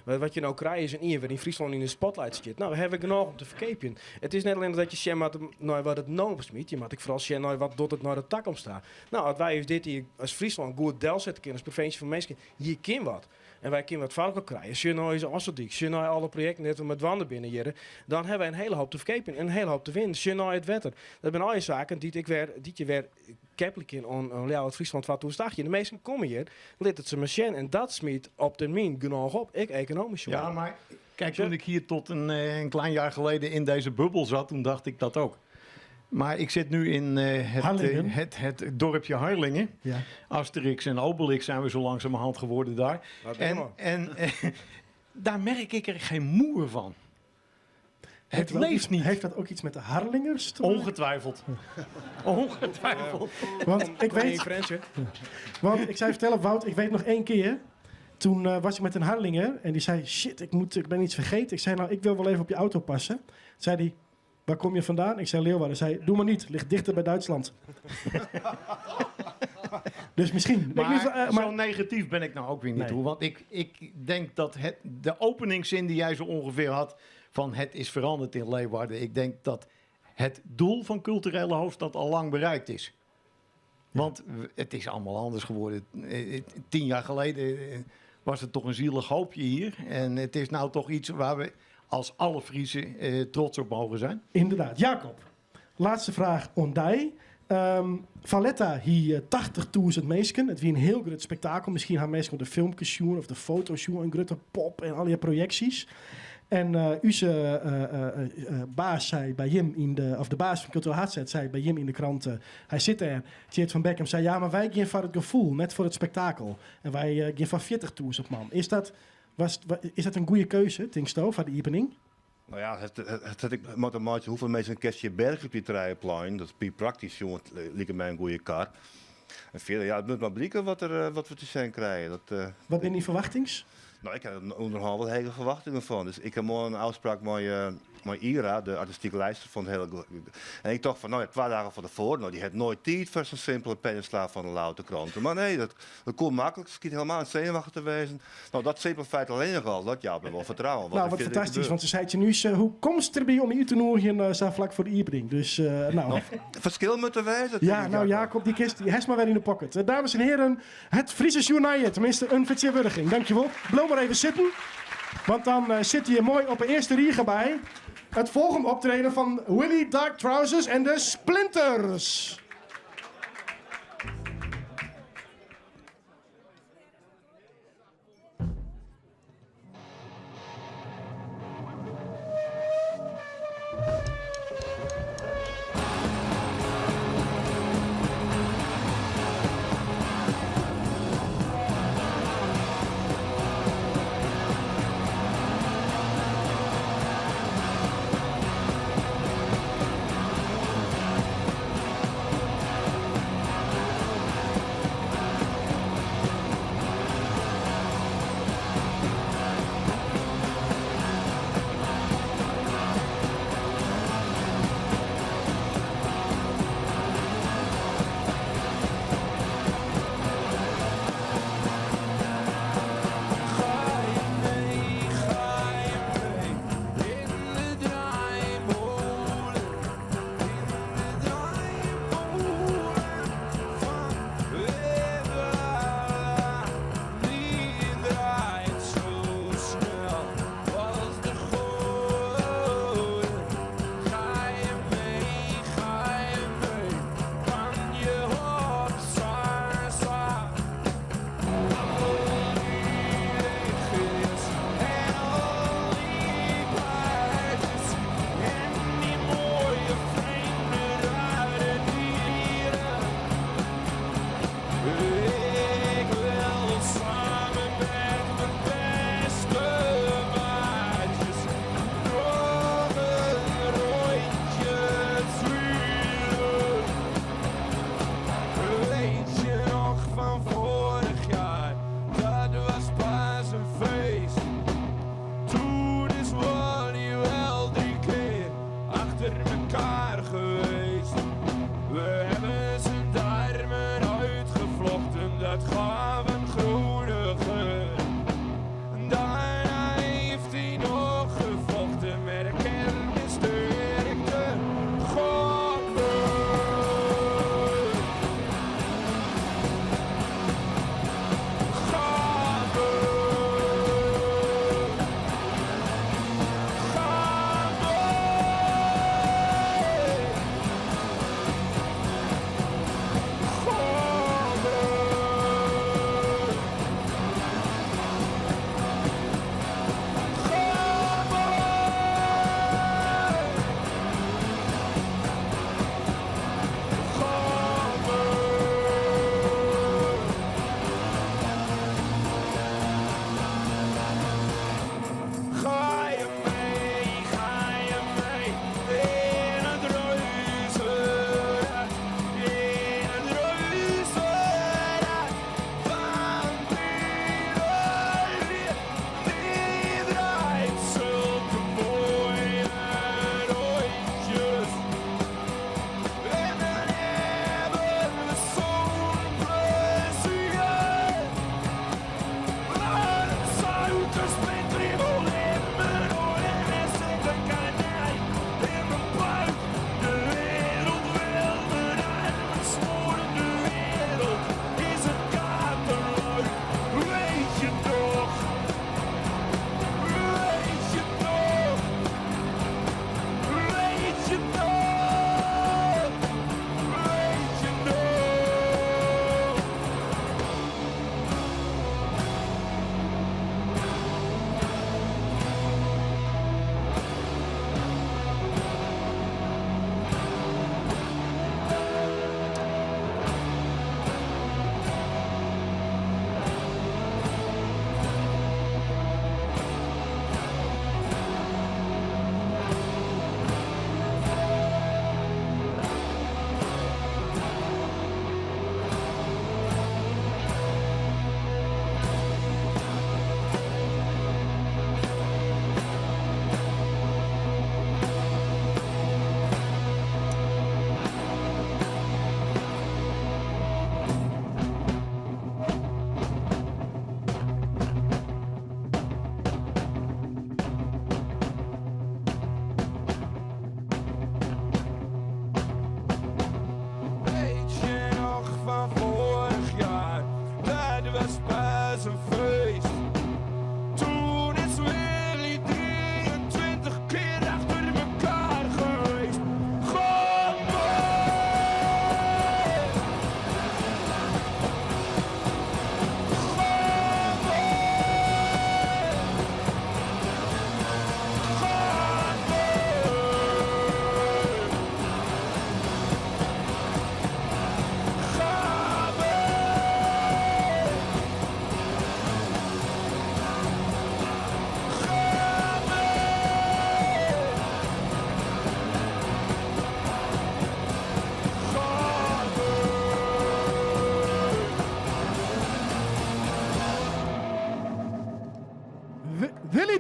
Wat je nou krijgt is een ier in Friesland in de spotlight zit. Nou, we hebben genoeg om te verkepen. Het is net alleen dat je share had naar wat het nou besmiet, je moet ik vooral share naar wat dot het naar de tak omstaat. Nou, als wij dit hier als Friesland goed del zetten kunnen, als provincie van mensen, hier kan wat. En wij kunnen wat varken krijgen. Als je nou eens Osseldijk, als je nou alle projecten net met wanden binnen hier, dan hebben wij een hele hoop te verkepen en een hele hoop te winnen. Als je nou het wetter. Dat zijn al je zaken die ik weer, die je weer keppelijk in on Ljouwert Friesland wat toestaat. De meesten komen hier, lid het ze machine en dat smiet op termijn genoeg op. Ik economisch. Ja, jongen. maar kijk, toen ik hier tot een klein jaar geleden in deze bubbel zat, toen dacht ik dat ook. Maar ik zit nu in Harlingen. het dorpje Harlingen. Asterix en Obelix zijn we zo langzamerhand geworden daar. Dat ben En maar. daar merk ik er geen moer van. Heeft Het dat ook leeft iets niet. Heeft dat ook iets met de Harlingers te maken? Ongetwijfeld. Ongetwijfeld. Want ik Kom weet in, Frensje. Want ik zou je vertellen, Wout, ik weet nog één keer. Toen was ik met een Harlinger en die zei, shit, ik ben iets vergeten. Ik zei, nou, ik wil wel even op je auto passen. Toen zei hij, waar kom je vandaan? Ik zei, Leeuwarden. Hij zei, doe maar niet, ligt dichter bij Duitsland. Dus misschien. Ik Maar weet niet, maar zo negatief ben ik nou ook weer niet, Nee. hoor. Want ik denk dat de openingszin die jij zo ongeveer had van het is veranderd in Leeuwarden. Ik denk dat het doel van culturele hoofdstad al lang bereikt is. Want het is allemaal anders geworden. 10 jaar geleden was het toch een zielig hoopje hier. En het is nou toch iets waar we als alle Friezen eh, trots op mogen zijn. Inderdaad. Jacob, laatste vraag oan dy. Valletta hie 80.000 minsken. It wie in hiel grut spektakel. Miskien ha minsken de filmkes sjoen of de foto's sjoen. In grutte pop en allegear projeksjes. En ús baas sei by jim yn de, of de baas fan Kulturele Haadstêd sei by jim yn de krante, hy sit dêr, Tjeerd van Bekkum sei, ja, mar wy gean foar it gefoel, net foar it spektakel. En wy gean foar 40.000 man. Is dat, was, is dat in goede keuze, tinksto, foar de iepening? Nou ja, it hat ek mei te meitsjen hoefolle minsken kinst hjir bergje op dy trije pleinen. Dat is praktysk sjoen liket my in goede kar. En fierder, ja, it moat mar blike wat, der, wat we te sjen krije. Dat, Wat binne dyn ferwachtings? Nou, ik ha der ûnderhân wol hege ferwachtingen fan. Dus ik ha moarn in ôfspraak mei, mei Ira, de artistyk leidster fan it hiele. En ik tocht fan, no ja, twa dagen fan tefoaren, no, dy hat noait tiid foar sa'n simpele penneslach fan de Ljouwerter Krante. Mar nee, dat, dat koe maklik. Se skynt helemaal net senuwachtich te wêzen. No, dat simpele feit allinnich al, dat jout my wol fertrouwen. Nou, wat fantastysk, want se sei tsjin ús, hoe komst derby om my út te nûgjen sa flak foar de iepening? Dus, nou. No, ferskil moat der wêze. Ja, nou Jacob, dy kinst, dy hast mar wer yn de pocket. Dames en heren, het Friese Journaal, teminsten in fertsjintwurdiging. Dankjewol. Bliuw mar even sitten, want dan sit hjir moai op de earste rige by it folgjende optreden fan Willy Dark Trousers en de Splinters.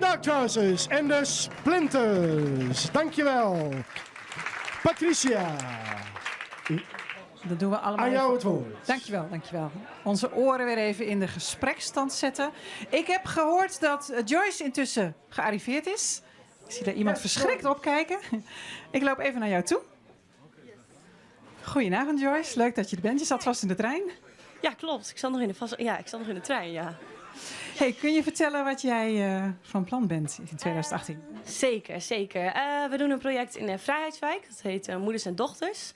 Dark Trousers en de Splinters. Dankjewel. Patricia. Dat doen we allemaal. Aan jou het woord. Dankjewel, dankjewel. Onze oren weer even in de gesprekstand zetten. Ik heb gehoord dat eh, Joyce intussen gearriveerd is. Ik zie daar iemand verschrikt opkijken. Ik loop even naar jou toe. Goedenavond Joyce, leuk dat je er bent. Je zat vast in de trein. Ja, klopt. Ik zat nog in de, vast... ja, ik zat nog in de trein, ja. Hey, kun je vertellen wat jij eh, van plan bent in 2018? Zeker, zeker. Eh, we doen een project in de Vrijheidswijk. Dat heet eh, Moeders en Dochters.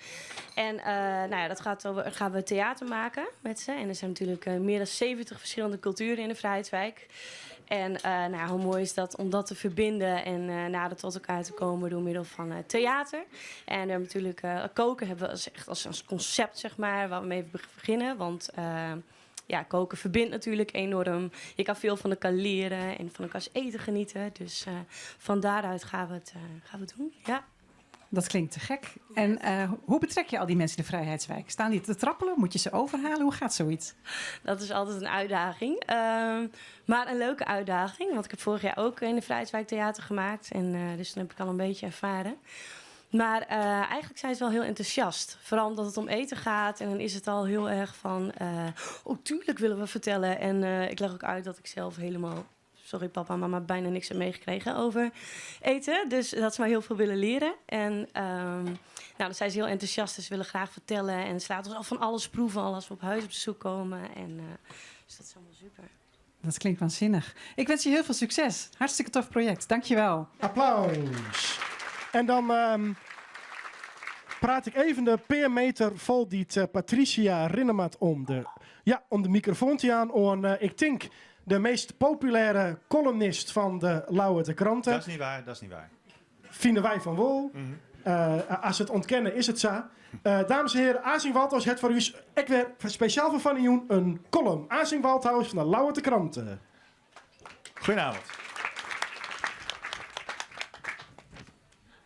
En nou ja, dat gaat over, gaan we theater maken met ze. En er zijn natuurlijk meer dan 70 verschillende culturen in de Vrijheidswijk. En nou ja, hoe mooi is dat om dat te verbinden en nader tot elkaar te komen door middel van theater. En we hebben natuurlijk koken hebben we als, echt als, als concept, zeg maar, waar we mee beginnen. Want ja, koken verbindt natuurlijk enorm. Je kan veel van elkaar leren en van elkaars eten genieten. Dus uh, van daaruit gaan we het, uh, gaan we het doen. Ja. Dat klinkt te gek. En uh, hoe betrek je al die mensen in de Vrijheidswijk? Staan die te trappelen? Moet je ze overhalen? Hoe gaat zoiets? Dat is altijd een uitdaging. Uh, maar een leuke uitdaging. Want ik heb vorig jaar ook in de Vrijheidswijk theater gemaakt. En uh, dus dan heb ik al een beetje ervaren. Maar uh, eigenlijk zijn ze wel heel enthousiast. Vooral omdat het om eten gaat. En dan is het al heel erg van... Uh, oh, tuurlijk willen we vertellen. En uh, ik leg ook uit dat ik zelf helemaal... Sorry papa en mama, bijna niks heb meegekregen over eten. Dus dat ze maar heel veel willen leren. En um, nou, dan zijn ze heel enthousiast. Dus ze willen graag vertellen. En ze laten ons al van alles proeven al als we op huis op bezoek komen. En, dus dat is allemaal super. Dat klinkt waanzinnig. Ik wens je heel veel succes. Hartstikke tof project. Dankjewel. Applaus. En dan um, praat ik even de peermeter vol die uh, Patricia Rinnemat om de, ja, om de microfoon te aan. On, uh, ik denk de meest populaire columnist van de Lauwe Kranten. Dat is niet waar, dat is niet waar. Vinden wij van Wol. Mm -hmm. uh, als het ontkennen is het zo. Uh, dames en heren, Azing Waldhaus, het voor u is ik weer speciaal voor Van Joen een column. Azing Waldhaus van de Lauwe Kranten. Goedenavond.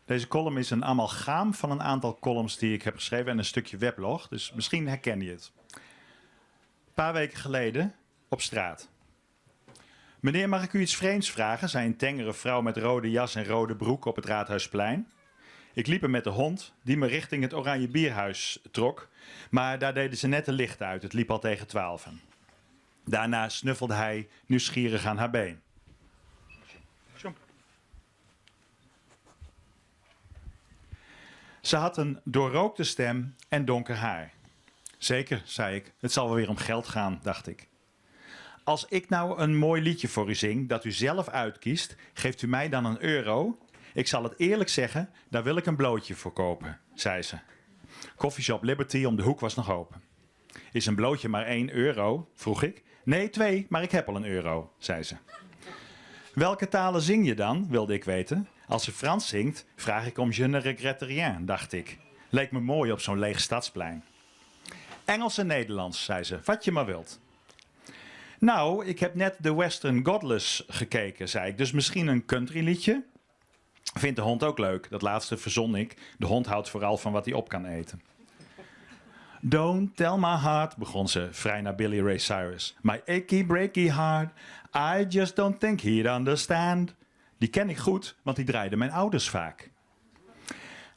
Deze column is een amalgaam van een aantal columns die ik heb geschreven en een stukje weblog. Dus misschien herken je het. Een paar weken geleden op straat. Meneer, mag ik u iets vreemds vragen? zei een tengere vrouw met rode jas en rode broek op het Raadhuisplein. Ik liep er met de hond, die me richting het Oranje Bierhuis trok. Maar daar deden ze net de lichten uit. Het liep al tegen twaalfen. Daarna snuffelde hij nieuwsgierig aan haar been. Ze had een doorrookte stem en donker haar. Zeker, zei ik, het zal wel weer om geld gaan, dacht ik. Als ik nou een mooi liedje voor u zing dat u zelf uitkiest, geeft u mij dan een euro? Ik zal het eerlijk zeggen, daar wil ik een blootje voor kopen, zei ze. Coffeeshop Liberty om de hoek was nog open. Is een blootje maar 1 euro? vroeg ik. Nee, twee, maar ik heb al een euro, zei ze. Welke talen zing je dan? wilde ik weten. Als ze Frans zingt, vraag ik om Je ne regrette rien, dacht ik. Leek me mooi op zo'n leeg stadsplein. Engels en Nederlands, zei ze, wat je maar wilt. Nou, ik heb net de Western Godless gekeken, zei ik. Dus misschien een country liedje? Vindt de hond ook leuk. Dat laatste verzon ik. De hond houdt vooral van wat hij op kan eten. Don't tell my heart, begon ze, vrij naar Billy Ray Cyrus. My achy breaky heart, I just don't think he'd understand. Die ken ik goed, want die draaiden mijn ouders vaak.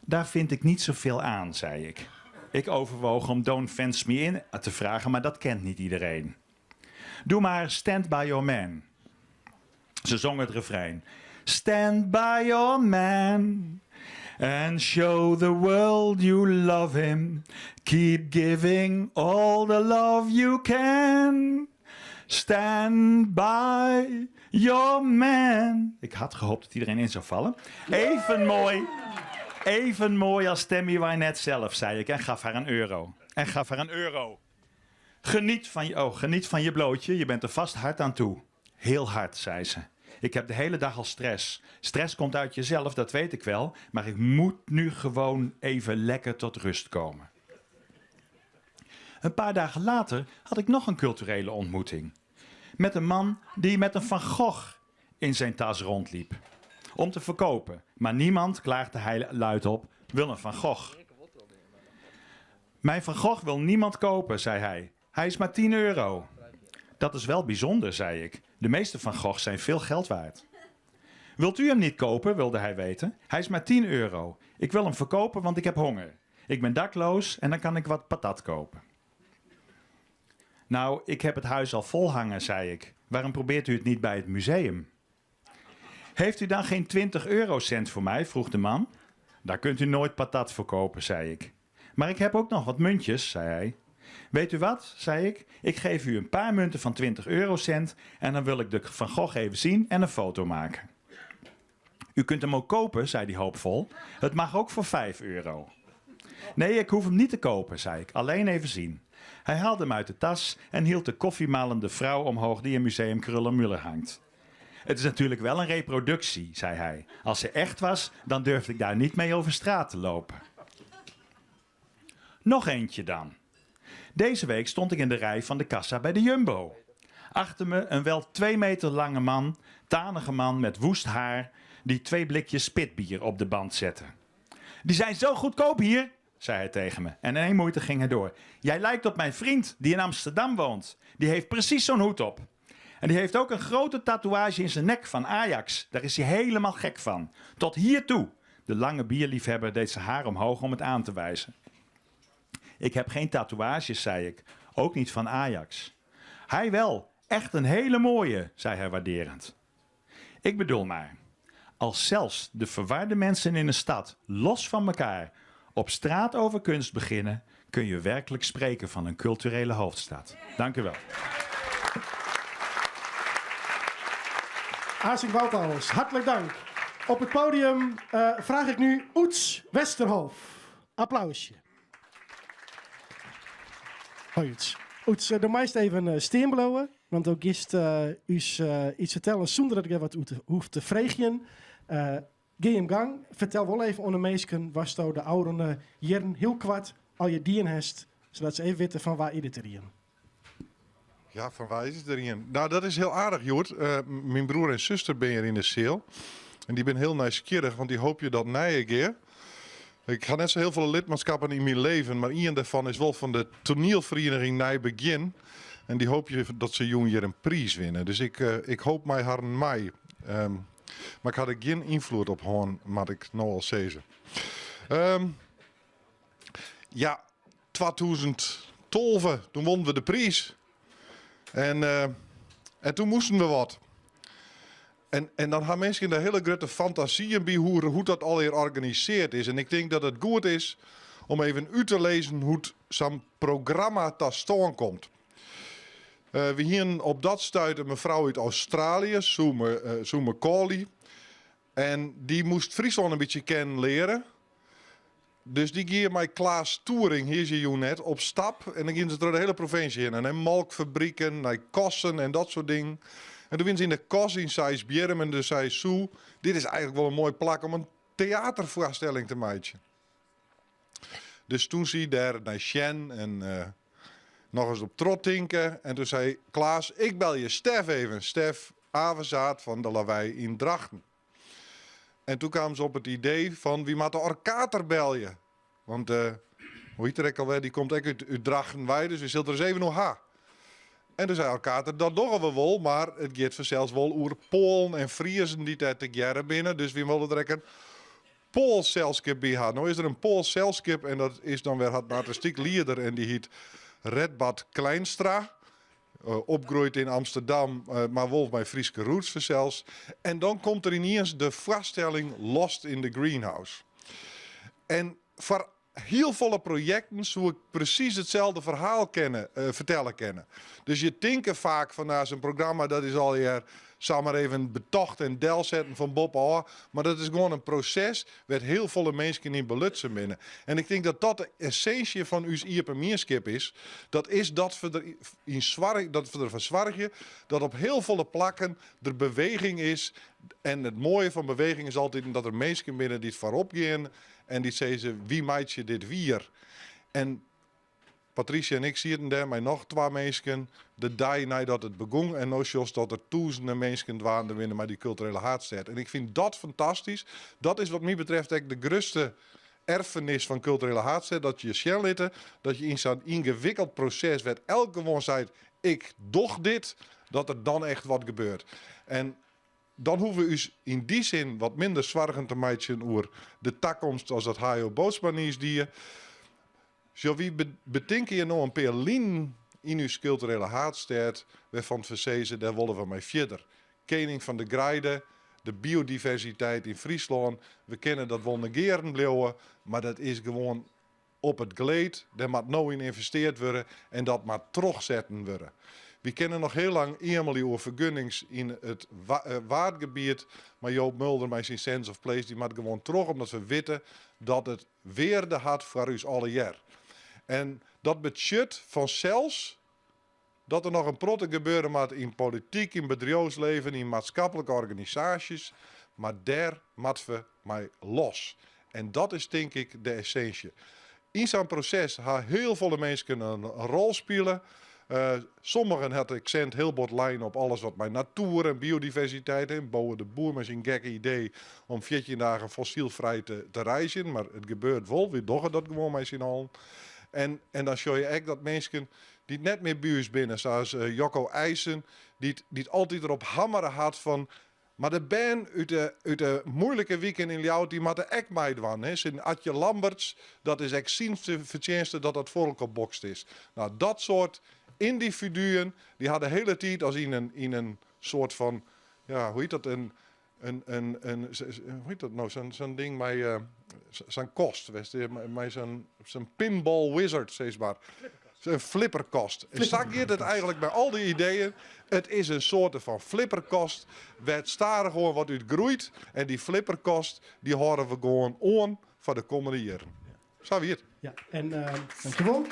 Daar vind ik niet zoveel aan, zei ik. Ik overwoog om Don't Fence Me In te vragen, maar dat kent niet iedereen. Doe maar Stand By Your Man. Ze zong het refrein. Stand by your man and show the world you love him. Keep giving all the love you can. Stand by your man. Ik had gehoopt dat iedereen in zou vallen. Even mooi, even mooi als Tammy Wynette zelf, zei ik en gaf haar een euro. En gaf haar een euro. Geniet van je, oh, geniet van je blootje, je bent er vast hard aan toe. Heel hard, zei ze. Ik heb de hele dag al stress. Stress komt uit jezelf, dat weet ik wel. Maar ik moet nu gewoon even lekker tot rust komen. Een paar dagen later had ik nog een culturele ontmoeting. Met een man die met een Van Gogh in zijn tas rondliep. Om te verkopen. Maar niemand, klaagde hij luidop, wil een Van Gogh. Mijn Van Gogh wil niemand kopen, zei hij. Hij is maar 10 euro. Dat is wel bijzonder, zei ik. De meeste Van Goghs zijn veel geld waard. Wilt u hem niet kopen, wilde hij weten. Hij is maar 10 euro. Ik wil hem verkopen, want ik heb honger. Ik ben dakloos en dan kan ik wat patat kopen. Nou, ik heb het huis al vol hangen, zei ik. Waarom probeert u het niet bij het museum? Heeft u dan geen 20 eurocent voor mij? vroeg de man. Daar kunt u nooit patat voor kopen, zei ik. Maar ik heb ook nog wat muntjes, zei hij. Weet u wat, zei ik, ik geef u een paar munten van 20 eurocent en dan wil ik de Van Gogh even zien en een foto maken. U kunt hem ook kopen, zei hij hoopvol. Het mag ook voor 5 euro. Nee, ik hoef hem niet te kopen, zei ik. Alleen even zien. Hij haalde hem uit de tas en hield de koffiemalende vrouw omhoog die in museum Kröller-Müller hangt. Het is natuurlijk wel een reproductie, zei hij. Als ze echt was, dan durfde ik daar niet mee over straat te lopen. Nog eentje dan. Deze week stond ik in de rij van de kassa bij de Jumbo. Achter me een wel 2 meter lange man, tanige man met woest haar, die 2 blikjes spitbier op de band zette. Die zijn zo goedkoop hier, zei hij tegen me. En in één moeite ging hij door. Jij lijkt op mijn vriend die in Amsterdam woont. Die heeft precies zo'n hoed op. En die heeft ook een grote tatoeage in zijn nek van Ajax. Daar is hij helemaal gek van. Tot hier toe. De lange bierliefhebber deed zijn haar omhoog om het aan te wijzen. Ik heb geen tatoeages, zei ik. Ook niet van Ajax. Hij wel. Echt een hele mooie, zei hij waarderend. Ik bedoel maar, als zelfs de verwarde mensen in een stad los van elkaar op straat over kunst beginnen, kun je werkelijk spreken van een culturele hoofdstad. Dank u wel. Asing Woutals, hartelijk dank. Op het podium vraag ik nu Oeds Westerhof. Applausje. Hoi Oeds. Oeds, de meest even steenblowen, want ook gist us iets vertellen zonder dat ik er wat hoef te vregen. Ga hem gang. Vertel wel even aan de meesken, was to de oude jaren heel kwart al je dien hest, zodat ze even weten van waar is het erin. Ja, van waar is het erin? Nou, dat is heel aardig, Joert. Mijn broer en zuster ben hier in de cel. En die ben heel nieuwsgierig, want die hoop je dat na een keer. Ik ga net zo heel veel lidmaatschappen in mijn leven, maar één daarvan is wel van de toneelvereniging Nij Begin. En die hoop je dat ze jong hier een prijs winnen. Dus ik hoop mij haar mei. Maar ik had er geen invloed op hoorn, maar ik nou al zeggen. 2012, toen wonnen we de prijs. En toen moesten we wat. En dan gaan mensen in de hele grote fantasieën bij hoe dat al hier georganiseerd is. En ik denk dat het goed is om even uit te lezen hoe zo'n programma tot stand komt. We hier op dat stuit een mevrouw uit Australië, Sue McCauley. En die moest Friesland een beetje kennen leren. Dus die ging met Klaas Toering, hier zie je net, op stap. En dan gingen ze door de hele provincie heen. En naar melkfabrieken, naar kossen en dat soort dingen. En toen ze in de kos in Seisbjerm en dus zei Sue, dit is eigenlijk wel een mooi plak om een theatervoorstelling te maken. Dus toen zie je daar naar Sjen en nog eens op trot tinken. En toen zei Klaas, ik bel je Stef even. Stef Avezaat van de Lawei in Drachten. En toen kwamen ze op het idee van wie moet de orkater bel je? Want hoe heet er ook alweer, die komt ook uit Drachten, dus we zullen er eens even nog ha. En toen zei Orkater, dat doen we wel, maar het gaat vanzelfs wel oer Polen en Friesen die daar te jaren binnen. Dus we willen er ook een Pools zeilschip bij hebben. Nou is er een Pools zeilschip en dat is dan weer het artistiek leider en die heet Redbad Kleinstra. Opgroeit in Amsterdam, maar wel bij Frieske roots vanzelfs. En dan komt er ineens de vaststelling Lost in the Greenhouse. En voor heel volle projecten zou ik precies hetzelfde verhaal vertellen kennen. Dus je tinken vaak van nou, zo'n programma dat is al hier, zal maar even betocht en del zetten van Bob af. Maar dat is gewoon een proces waar heel volle mensen in belutsen binnen. En ik denk dat dat de essentie van uw Ieper Mierskip is. Dat is dat we er in zwarg, dat we ervan zorgen dat op heel volle plakken er beweging is. En het mooie van beweging is altijd dat er mensen binnen die het voorop gaan. En die zeggen, wie maakt je dit wier? En Patricia en ik zitten daar, maar nog 2 mensen. De dag nadat het begon en nou zoals dat er duizenden mensen waren winnen, maar die culturele haatstad. En ik vind dat fantastisch. Dat is wat mij betreft ook de grootste erfenis van culturele haatstad. Dat je sjellitten, dat je in zo'n ingewikkeld proces werd elke gewoon zei, ik doch dit, dat er dan echt wat gebeurt. En Dan hoege we ús yn dy sin wat minder soargen te meitsjen oer de takomst as dat Hayo Bootsma niis die. Sjoch, wy betinke hjir no in pear linen yn ús kulturele haadstêd wêrfan't we sizze, dêr wolle we mei fierder. Kening fan de Greide, de biodiversiteit yn Fryslân, we kinne dat wol negearen bliuwe, mar dat is gewoan op it gleed, dêr moat no yn ynvesteard wurde en dat moat trochsetten wurde. Wy kinne noch hiel lang eamelje oer fergunnings yn it Waadgebiet, mar Joop Mulder mei syn Sense of Place dy moat gewoan troch omdat we witte dat it wearde hat foar ús allegear. En dat betsjut fansels dat der noch in protte gebeure moat yn polityk, yn bedriuwsleven, yn maatskaplike organisaasjes, mar dêr moatte we mei los. En dat is tink ik de essinsje. Yn sa'n proses ha hiel folle minsken in rol spile. Sommigen hat de aksint hiel bot lein op alles wat mei natoer en biodiversiteit en Bowe de Boer mei syn gekke idee om 14 dagen fossylfrij te reizgjen, mar it gebeurt wol, wy dogge dat gewoan mei syn allen. En dan sjoch je ek dat minsken dy't net mear by ús binne, sa as Jocko IJsen, dy't dy't altyd derop hammere hat fan mar de bern út de út de moeilike wiken yn Ljouwert dy moatte ek meidwaan. Hè. Syn Atje Lamberts, dat is ek syn fertsjinste dat dat foar elkoar bokst is. No, dat soart yndividuen, dy ha de hiele tiid as yn in yn in soart fan, ja, hoe hjit dat, in in in in hoe hjit dat no, sa'n sa'n ding mei sa'n kast, mei sa'n sa'n pinball wizard, sis mar. In flipperkast. En sa giet it eigentlik by al dy ideeën. It is in soarte fan flipperkast wêr't stadichoan wat út groeit. En dy flipperkast dy hâlde we gewoan oan foar de kommende jierren. Sa wie it. Ja, en uh, dankjewol.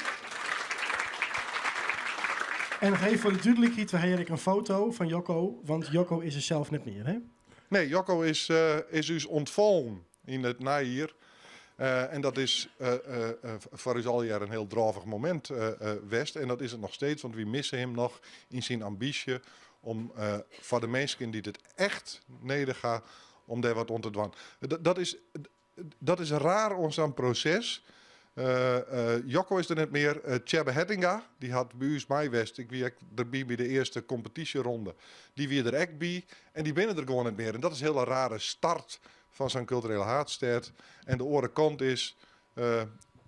En noch even foar de dúdlikheid, we ha hjir ek in foto fan Jocko, want Jocko is der sels net mear, hè? Nee, Jocko is, uh, is ús ûntfallen yn it neijier. Uh, en dat is uh, uh, foar ús allegear in hiel drôvich momint west. En dat is it noch steeds, want wy misse him noch yn syn ambysje om foar de minsken dy't it echt nedich ha, om dêr wat oan te dwaan. Dat is, Dat is raar oan sa'n proses. Jocko is der net mear. Tsjebbe Hettinga, dy hat by ús mei west. Ik wie ek derby by de earste kompetysjeronde. Dy wie der ek by. En dy binne der gewoan net mear. En dat is in hiele rare start fan sa'n kulturele haadstêd. En de oare kant is,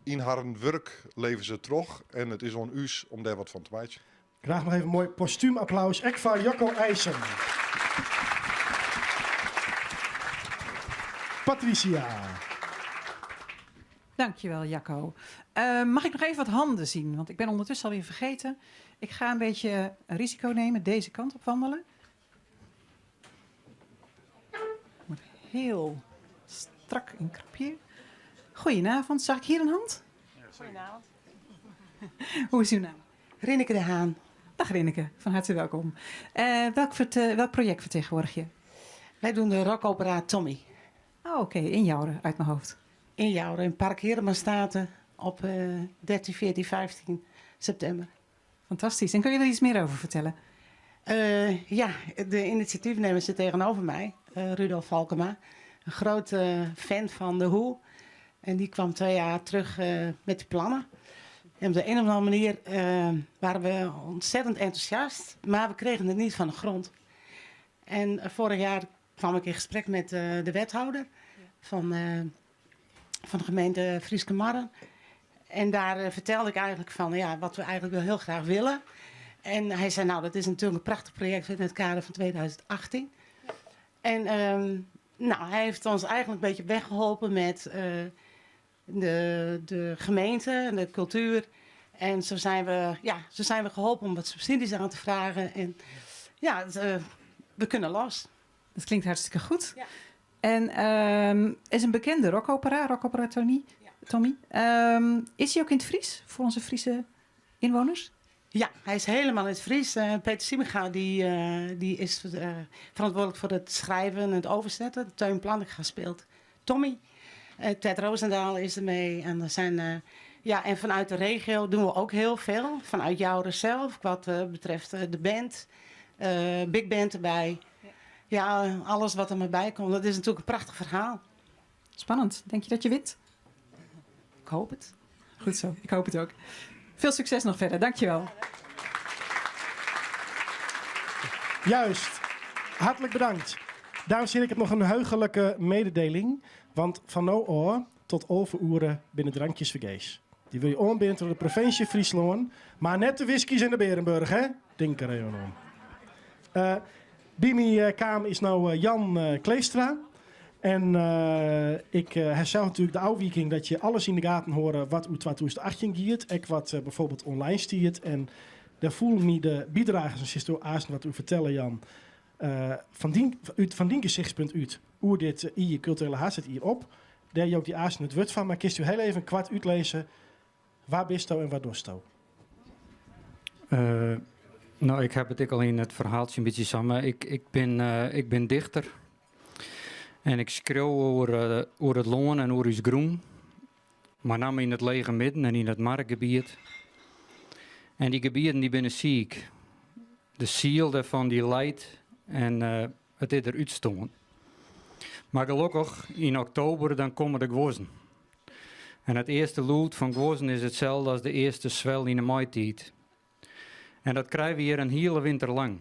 yn harren wurk leve se troch. En it is oan ús om dêr wat fan te meitsjen. Graach noch even in moai postúm applaus, ek foar Jocko IJsen. Patricia. Dankjewel, Jacco. Uh, mag ik nog even wat handen zien? Want ik ben ondertussen alweer vergeten. Ik ga een beetje risico nemen, deze kant op wandelen. Moet heel strak en krap hier. Goedenavond, zag ik hier een hand? Goedenavond. Hoe is uw naam? Rinneke de Haan. Dag Rinneke, van harte welkom. Uh, welk, welk project vertegenwoordig je? Wij doen de rockopera Tommy. Oh, Oké, okay. in Joure, uit mijn hoofd. In Joure, in Park Heremastate op uh, 13, 14, 15 september. Fantastisch. En kun je er iets meer over vertellen? Uh, ja, de initiatiefnemer zit tegenover mij, uh, Rudolf Valkema. Een grote fan van de Who. En die kwam twee jaar terug uh, met die plannen. En op de een of andere manier waren we ontzettend enthousiast, maar we kregen het niet van de grond. En vorig jaar kwam ik in gesprek met de wethouder van, van de gemeente Fryske Marren. En daar vertelde ik eigenlijk van ja, wat we eigenlijk wel heel graag willen. En hij zei, nou, dat is natuurlijk een prachtig project in het kader van 2018. Ja. En um, nou, hij heeft ons eigenlijk een beetje weggeholpen met uh, de, de gemeente en de cultuur. En zo zijn we, ja, zo zijn we geholpen om wat subsidies aan te vragen. En ja, het, uh, we kunnen los. Dat klinkt hartstikke goed. Ja. En um, is een bekende rockopera, rockopera Tony. Ja. Tommy. Um, is hij ook in het Fries voor onze Friese inwoners? Ja, hij is helemaal in het Fries. Uh, Peter Siebenga die, uh, die is uh, verantwoordelijk voor het schrijven en het overzetten. Teun Plannega speelt Tommy. Ted Roosendaal is er mee. En, er zijn, ja, en vanuit de regio doen we ook heel veel. Vanuit Joure zelf, wat betreft de band. big band erbij. Ja. ja, alles wat er maar bij komt. Dat is natuurlijk een prachtig verhaal. Spannend. Denk je dat je wint? Ik hoop het. Goed zo, ik hoop het ook. Veel succes nog verder, dankjewel. Juist, hartelijk bedankt. Dames en heren, ik heb noch in heuchlike mededeling. Want fan no ôf tot 11 oere binne drankjes fergees. Dy wurde oanbean troch de provinsje Fryslân, mar net de whiskies en de Bearenburch, hè? Tink der even oan. Uh, by my eh, kaam is no eh, Jan Kleefstra. En ik ha sels natuerlik de ôfwiking dat je alles yn de gaten hâlde wat oer 2018 giet. Ek wat bijvoorbeeld online stiet. En dêr foelen my de bydragers en silsto aanst wat oer fertelle, Jan. Fan dyn, út, fan dyn gesichtspunt út oer dit jier kulturele haadstêdjier op. Dêr jou ik dy aanst it wurd fan, mar kinsto hiel even koart útlizze wa bisto en wat dochsto? Uh, no, ik ha it ek al yn it ferhaaltsje in bytsje sein. Ik, ik, bin, uh, ik bin dichter. En ik skriuw oer, uh, oer it lân en oer ús grûn. Mei namme yn it Lege Midden en yn it Marregebiet. En dy gebieten dy binne siik. De siel dêrfan dy lijt en uh, it is der útstoarn. Mar gelokkich, yn oktober dan komme de guozzen. En it earste lûd fan guozzen is itselde as de earste swel yn 'e maitiid. En dat krije we hjir in hiele winter lang.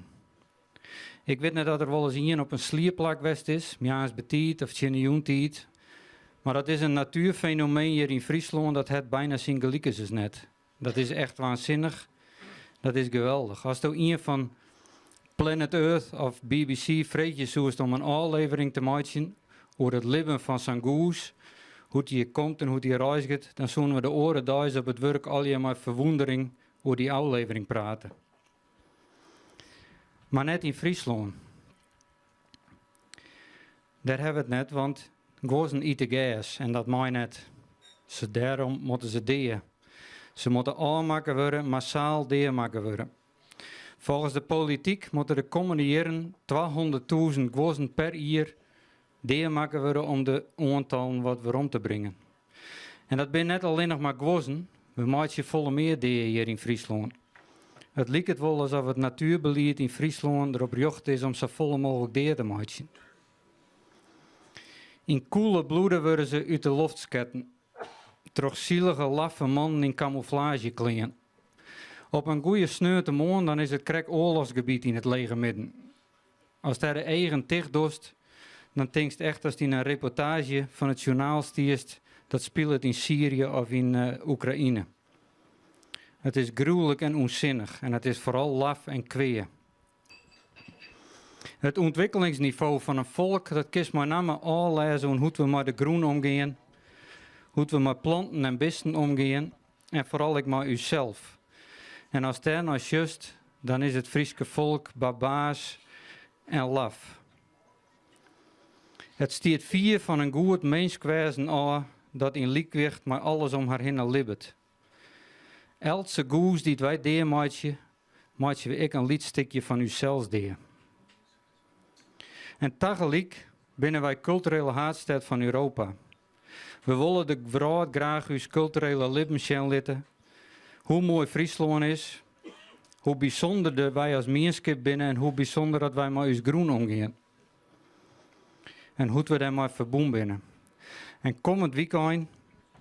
Ik wit net oft der wolris ien op in sliepplak west is, moarns betiid of tsjin de jûntiid. Mar dat is in natuerfenomeen hjir yn Fryslân dat hat byna syn gelikensens net. Dat is echt waansinnich. Dat is geweldich. Asto ien fan Planet Earth of BBC freegje soest om in ôflevering te meitsjen oer it libben fan sa'n goes, hoe't dy komt en hoe't dy reizget, dan soene we de oare deis op it wurk allegear mei ferwûndering oer dy ôflevering prate. Mar net yn Fryslân. Dêr hawwe we it net, want guozzen ite gers en dat mei net. Se dêrom moatte se dea. Se moatte ôfmakke wurde, massaal deamakke wurde. Folgens de polityk moatte de kommende jierren 200.000 guozzen per jier deamakke wurde om de oantallen wat werom te bringen. En dat binne net allinnich mar guozzen, we meitsje folle mear dea hjir yn Fryslân. It liket wol asof it natuerbelied yn Fryslân derop rjochte is om safolle mooglik dea te meitsjen. Yn koele bloede wurde se út de loft sketten troch sielige laffe mannen yn kamûflaazjeklean. Op in goeie sneontemoarn dan is it krekt oarlochsgebiet yn it Lege Midden. Ast dêr de eagen ticht dochst, dan tinkst echt datst yn in reportaazje fan it sjoernaal stiest dat spilet yn Syrië of yn Oekraïne. It is gruwlik en ûnsinnich en it is foaral laf en kwea. It ûntwikkelingsnivo fan in folk dat kinst mei namme ôflêze oan hoe't we mei de grûn omgean, hoe't we mei planten en bisten omgean en foaral ek mei ússels. En ast dêrnei sjochst, dan is it Fryske folk barbaars en laf. It stiet fier fan in goed minskwêzen ôf dat yn lykwicht mei alles om har hinne libbet. Eltse goes dy't wy deameitsje, meitsje we ek in lyts stikje fan ússels dea. En tagelyk binne wy kulturele haadstêd fan Europa. We wolle de wrâld graach ús kulturele libben sjen litte, hoe moai Fryslân is, hoe bysûnder dat wy as mienskip binne en hoe bysûnder dat wy mei ús grûn omgean. En hoe't we dêrmei ferbûn binne. En kommend wykein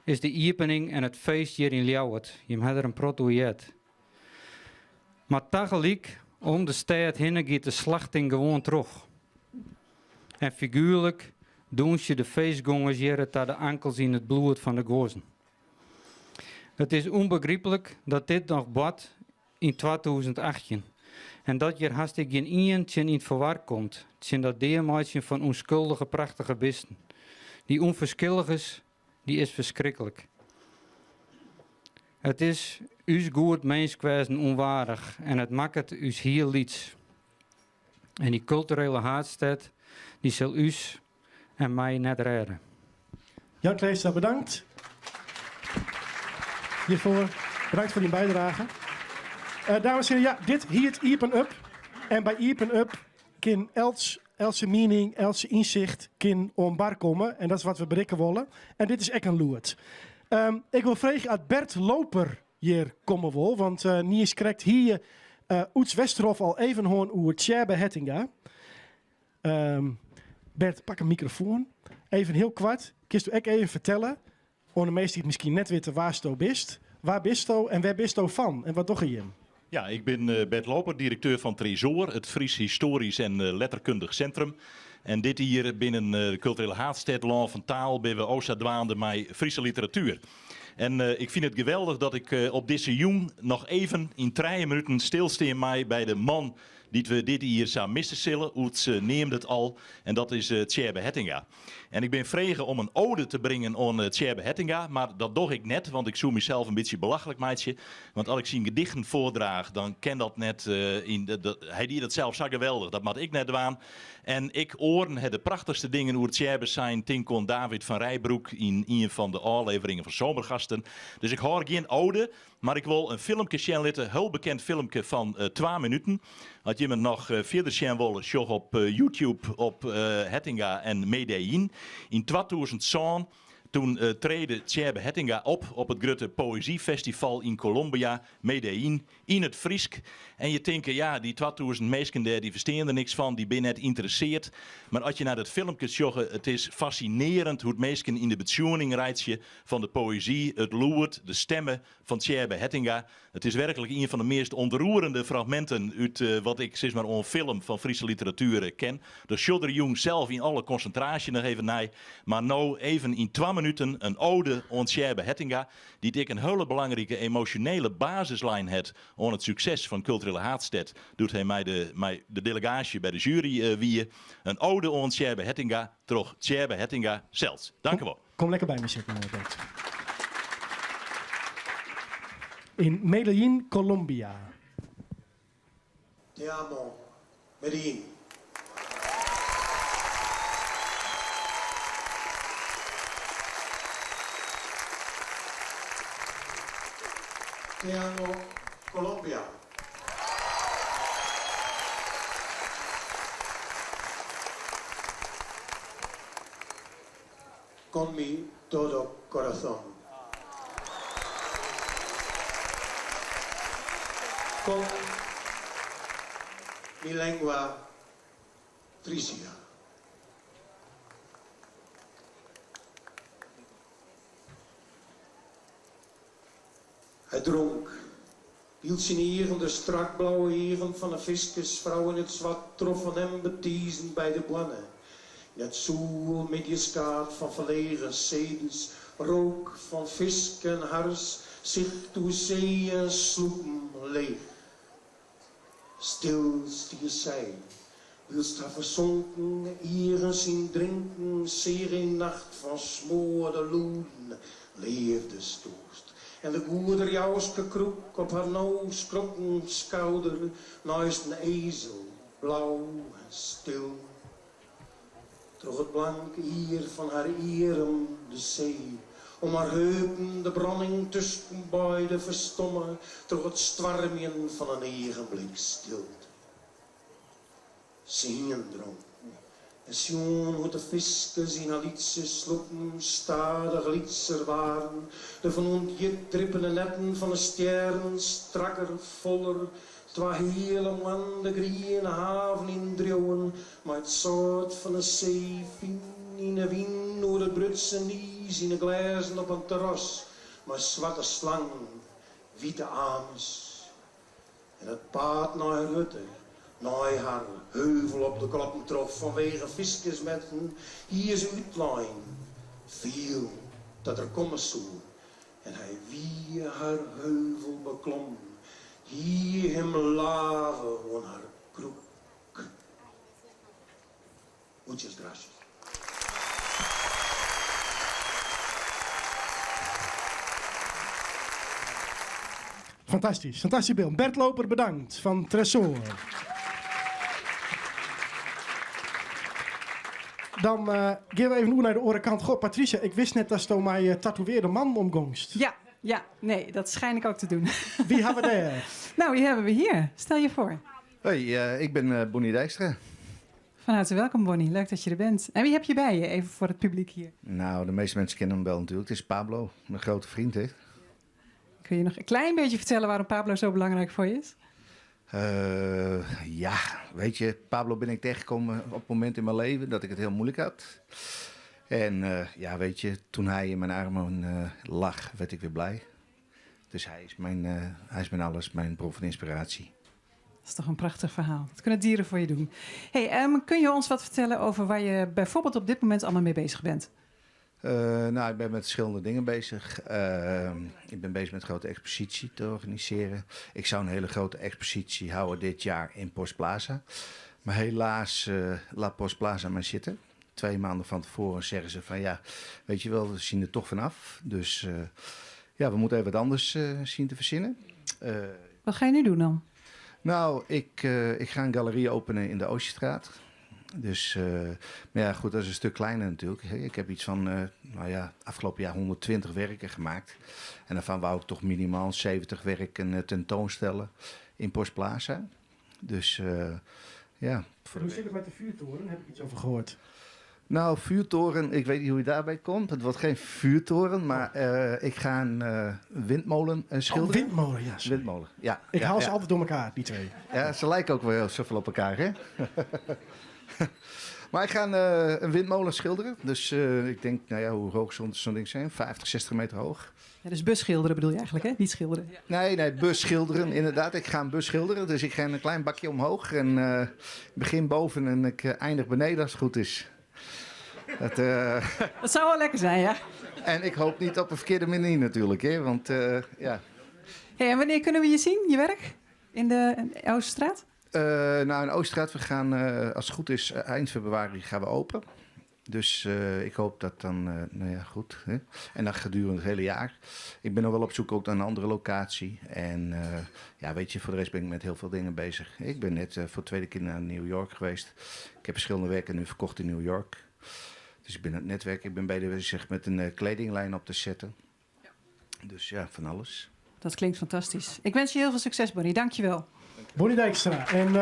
is de iepening en it feest hjir yn Ljouwert. Jim ha der in protte oer heard. Mar tagelyk om de stêd hinne giet de slachting gewoan troch. En figuerlik dûnsje de feestgongers hjirre ta de ankels yn it bloed fan de guozzen. It is ûnbegryplik dat dit noch bart yn 2018 en dat hjir hast ek gjin ien tsjin yn 't ferwar komt tsjin dat deameitsjen fan ûnskuldige prachtige bisten. Dy ûnferskilligens dy is ferskriklik. It is ús goed minskwêzen ûnwaardich en it makket ús hiel lyts. En dy kulturele haadstêd dy sil ús en my net rêde. Jan Kleefstra, bedankt hjirfoar. Bedankt foar dyn bydrage. Uh, dames en heren, ja, dit hjit Iepen Up. En by Iepen Up kin elts, eltse miening, eltse ynsicht kin oan bar komme. En dat is wat we berikke wolle. En dit is ek in lûd. Um, ik wol freegje oft Bert Looper hjir komme wol, want uh, niiskrekt hie uh, Oeds Westerhof al even hân oer Tsjêbe Hettinga. Um, Bert, pak in mikrofoan. Even hiel koart. Kinsto ek even fertelle oan de minsken dy't miskien net witte wa'tsto bist? Wa bisto en wêr bisto fan? En wat dogge jim? Ja, ik bin eh, Bert Looper, direkteur fan Tresoar, it Fries Historisch en eh, Letterkundich Sintrum. En dit jier binnen eh, de kulturele haadstêd Lân fan Taal binne we o sa dwaande mei Fryske literatuer. En ik fyn it geweldich dat ik op dizze jûn noch even yn trije minuten stilstean mei by de man dy't we dit jier sa misse sille, Oeds neamde it al, en dat is Tsjêbe Hettinga. En ik bin frege om in ode te bringen oan Tsjêbe Hettinga, mar dat doch ik net, want ik soe mysels in bytsje belachlik meitsje. Want as ik syn gedichten foardraach, dan kin dat net. Hy die dat sels sa geweldich, dat moat ik net dwaan. En ek oaren ha de prachtichste dingen oer Tsjêbe sein, tink oan David van Reybrouck yn ien fan de ôfleveringen fan Zomergasten. Dus ik hâld gjin ode, mar ik wol in filmke sjen litte, hiel bekend filmke fan twa minuten. As jimme noch fierder sjen wolle, sjoch op YouTube op Hettinga en Medellin. Yn 2007 toen trede Tsjêbe Hettinga op op it grutte poëzyfestival yn Kolombia, Medellin. Yn it Frysk. En je tinke, ja, dy 2000 minsken dêr, dy ferstean der niks fan, dy binne net ynteresseard. Mar as je nei dat filmke sjogge, it is fassinearjend hoe't minsken yn de betsjoening reitsje fan de poëzy, it lûd, de stemme fan Tsjêbe Hettinga. It is werklik ien fan de meast ûntroerende fragminten út wat ik sis mar oan film fan Fryske literatuer ken. Dus sjoch der jûn sels yn alle konsintraasje noch even nei. Mar no even yn twa minuten in ode oan Tsjêbe Hettinga. dy't ek in hiele belangrike emosjonele basis lein hat oan it sukses fan Kulturele Haadstêd doe't hy mei de mei de delegaasje by de sjuery wie. In ode oan Tsjêbe Hettinga troch Tsjêbe Hettinga sels. Dankewol. Kom lekker by my sitten, Bert. In Medellin, Colombia. Te amo, Medellin. Te amo, Colombia. Con mi todo corazón. Con mi lengua frisia. Hy dronk, wylst syn eagen, de strakblauwe eagen fan 'e fiskersfrou yn it swart troffen him betiizend by de boarne. Yn it soel middeiskaad fan ferlegen sedens, rook fan fisk en hars, sicht oer see en sloepen leech. Stil stie sy, wylst har fersonken eagen syn drinken seach yn nacht fan smoarde lûden, leafdestoarst en de goederjouske krûk op har no skrokken skouder neist in ezel, blau en stil. Troch it blank hier fan har earm de see, om har heupen de branning tusken beide ferstomme troch it stoarmjen fan in eagenblik stilte. Se hienen dronken en sjoen hoe't de fiskers yn har lytse sloepen stadich lytser waarden, de fan ûnthjit drippende netten fan 'e stjerren strakker, foller, Twa hiele moannen de griene haven yndriuwen, mei it sâlt fan 'e see fyn yn 'e wyn oer it brutsen iis yn 'e glêzen op in terras mei swarte slangen, wite amers. En it paad nei har hutte, nei har heuvel op de kloppen troch fanwege fiskersnetten, hie se útlein, fiel dat er komme soe En hy wie har heuvel beklommen, hie him lave oan har krûk. Muchas gracias. Fantastysk, fantastysk byld. Bert Looper bedankt fan Tresoar. Dan eh, gean we even oer nei de oare kant. Goh, Patricia, ik wist net datsto mei eh, tatoeëarde mannen omgongst. Ja, ja, nee, dat schijn ik ook te doen. Wie ha we dêr? Nou, wie hebben we hier? Stel je voor. Hoi, eh, ik ben eh, Bonnie Dijkstra. Van harte welkom, Bonnie. Leuk dat je er bent. En wie heb je bij je, even voor het publiek hier? Nou, de meeste mensen kennen hem wel natuurlijk. Het is Pablo, mijn grote vriend. Hè? Kun je nog een klein beetje vertellen waarom Pablo zo belangrijk voor je is? Eh, ja, weet je, Pablo ben ik tegengekomen op het moment in mijn leven dat ik het heel moeilijk had. En eh, ja, weet je, toen hij in mijn armen eh, lag, werd ik weer blij. Dus hij is mijn alles, mijn bron van inspiratie. Dat is toch een prachtig verhaal. Dat kunnen dieren voor je doen. Hey, kun je ons wat vertellen over waar je bijvoorbeeld op dit moment allemaal mee bezig bent? Nou, ik ben met verschillende dingen bezig. Ik ben bezig met een grote expositie te organiseren. Ik zou een hele grote expositie houden dit jaar in Post Plaza. Maar helaas laat Post Plaza maar zitten. 2 maanden van tevoren zeggen ze van ja, weet je wel, we zien er toch vanaf. Dus we moeten even wat anders zien te verzinnen. Wat ga je nu doen dan? Nou, ik ga een galerie openen in de Ooststraat. Dus, maar ja, goed, dat is een stuk kleiner natuurlijk. Ik heb iets van afgelopen jaar 120 werken gemaakt. En daarvan wou ik toch minimaal 70 werken tentoonstellen in Post Plaza. Dus ja. Voor Hoe zit het met de vuurtoren? Daar heb ik iets over gehoord. Nou, vuurtoren, ik weet niet hoe je daarbij komt. Het wordt geen vuurtoren, maar ik ga een windmolen schilderen. Oh, windmolen, ja, sorry. Windmolen, ja. Ik haal ze altijd door elkaar, die twee. Ja, ze lijken ook wel heel zoveel op elkaar, hè? Maar ik ga een windmolen schilderen. Dus ik denk, hoe hoog zo'n ding zijn? 50, 60 meter hoog. Ja, dus bus schilderen bedoel je eigenlijk, hè? Niet schilderen. Ja. Nee, nee, bus schilderen, inderdaad. Ik ga een bus schilderen, dus ik ga een klein bakje omhoog. En ik begin boven en ik eindig beneden als het goed is. Dat Dat zou wel lekker zijn, ja. En ik hoop niet op een verkeerde manier natuurlijk, hè? Want ja. Hey, en wanneer kunnen we je zien, je werk? In de Oosterstraat? In Oosterstraat, we gaan, als het goed is, eind februari gaan we open. Dus ik hoop dat dan, nou ja, goed. Hè? En dan gedurende het hele jaar. Ik ben nog wel op zoek ook naar een andere locatie. En voor de rest ben ik met heel veel dingen bezig. Ik ben net voor de tweede keer naar New York geweest. Ik heb verschillende werken nu verkocht in New York. Dus ik ben aan het netwerken. Ik ben bezig met een kledinglijn op te zetten. Dus ja, van alles. Dat klinkt fantastisch. Ik wens je heel veel succes, Bonnie. Dank je wel. Bonnie Dijkstra. En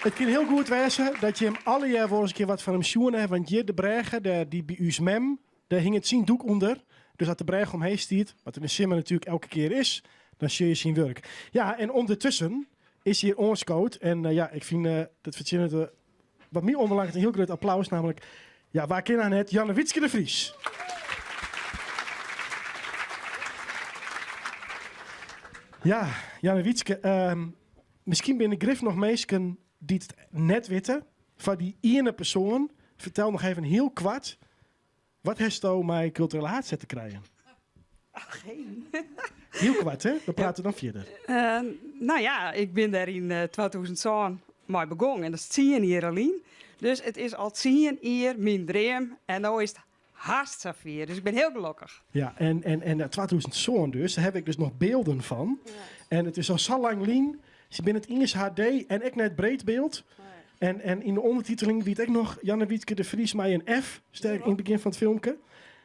het kan heel goed wezen dat je hem alle jaar voor eens een keer wat van hem schoen hebt. Want hier de bregen, die bij us mem, daar hing het zien doek onder. Dus dat de breg omheen stiet, wat in de simmer natuurlijk elke keer is, dan zie je zijn werk. Ja, en ondertussen is hier ons code. En ik vind dat verdient het wat meer onbelangrijk een heel groot applaus. Namelijk, waar ken aan het? Janne Wietske de Vries. Ja, Janne Wietske, misschien binnen Grif nog mensen die het net weten. Van die ene persoon, vertel nog even heel kwart. Wat heeft u mij culturele haat te krijgen? Ach, geen. Heel kwart, hè? We praten dan verder. Ik ben daar in 2007 mee begonnen. En dat is 10 jaar alleen. Dus het is al 10 jaar mijn droom. En nu is het haast zover. Dus ik ben heel gelukkig. Ja, en 2007 dus, daar heb ik dus nog beelden van. En het is al zo lang lien. Ze binnen het Engels HD en ik net breedbeeld. En in de ondertiteling weet ik nog Janne Wietske de Vries mij een F, sterk in het begin van het filmpje.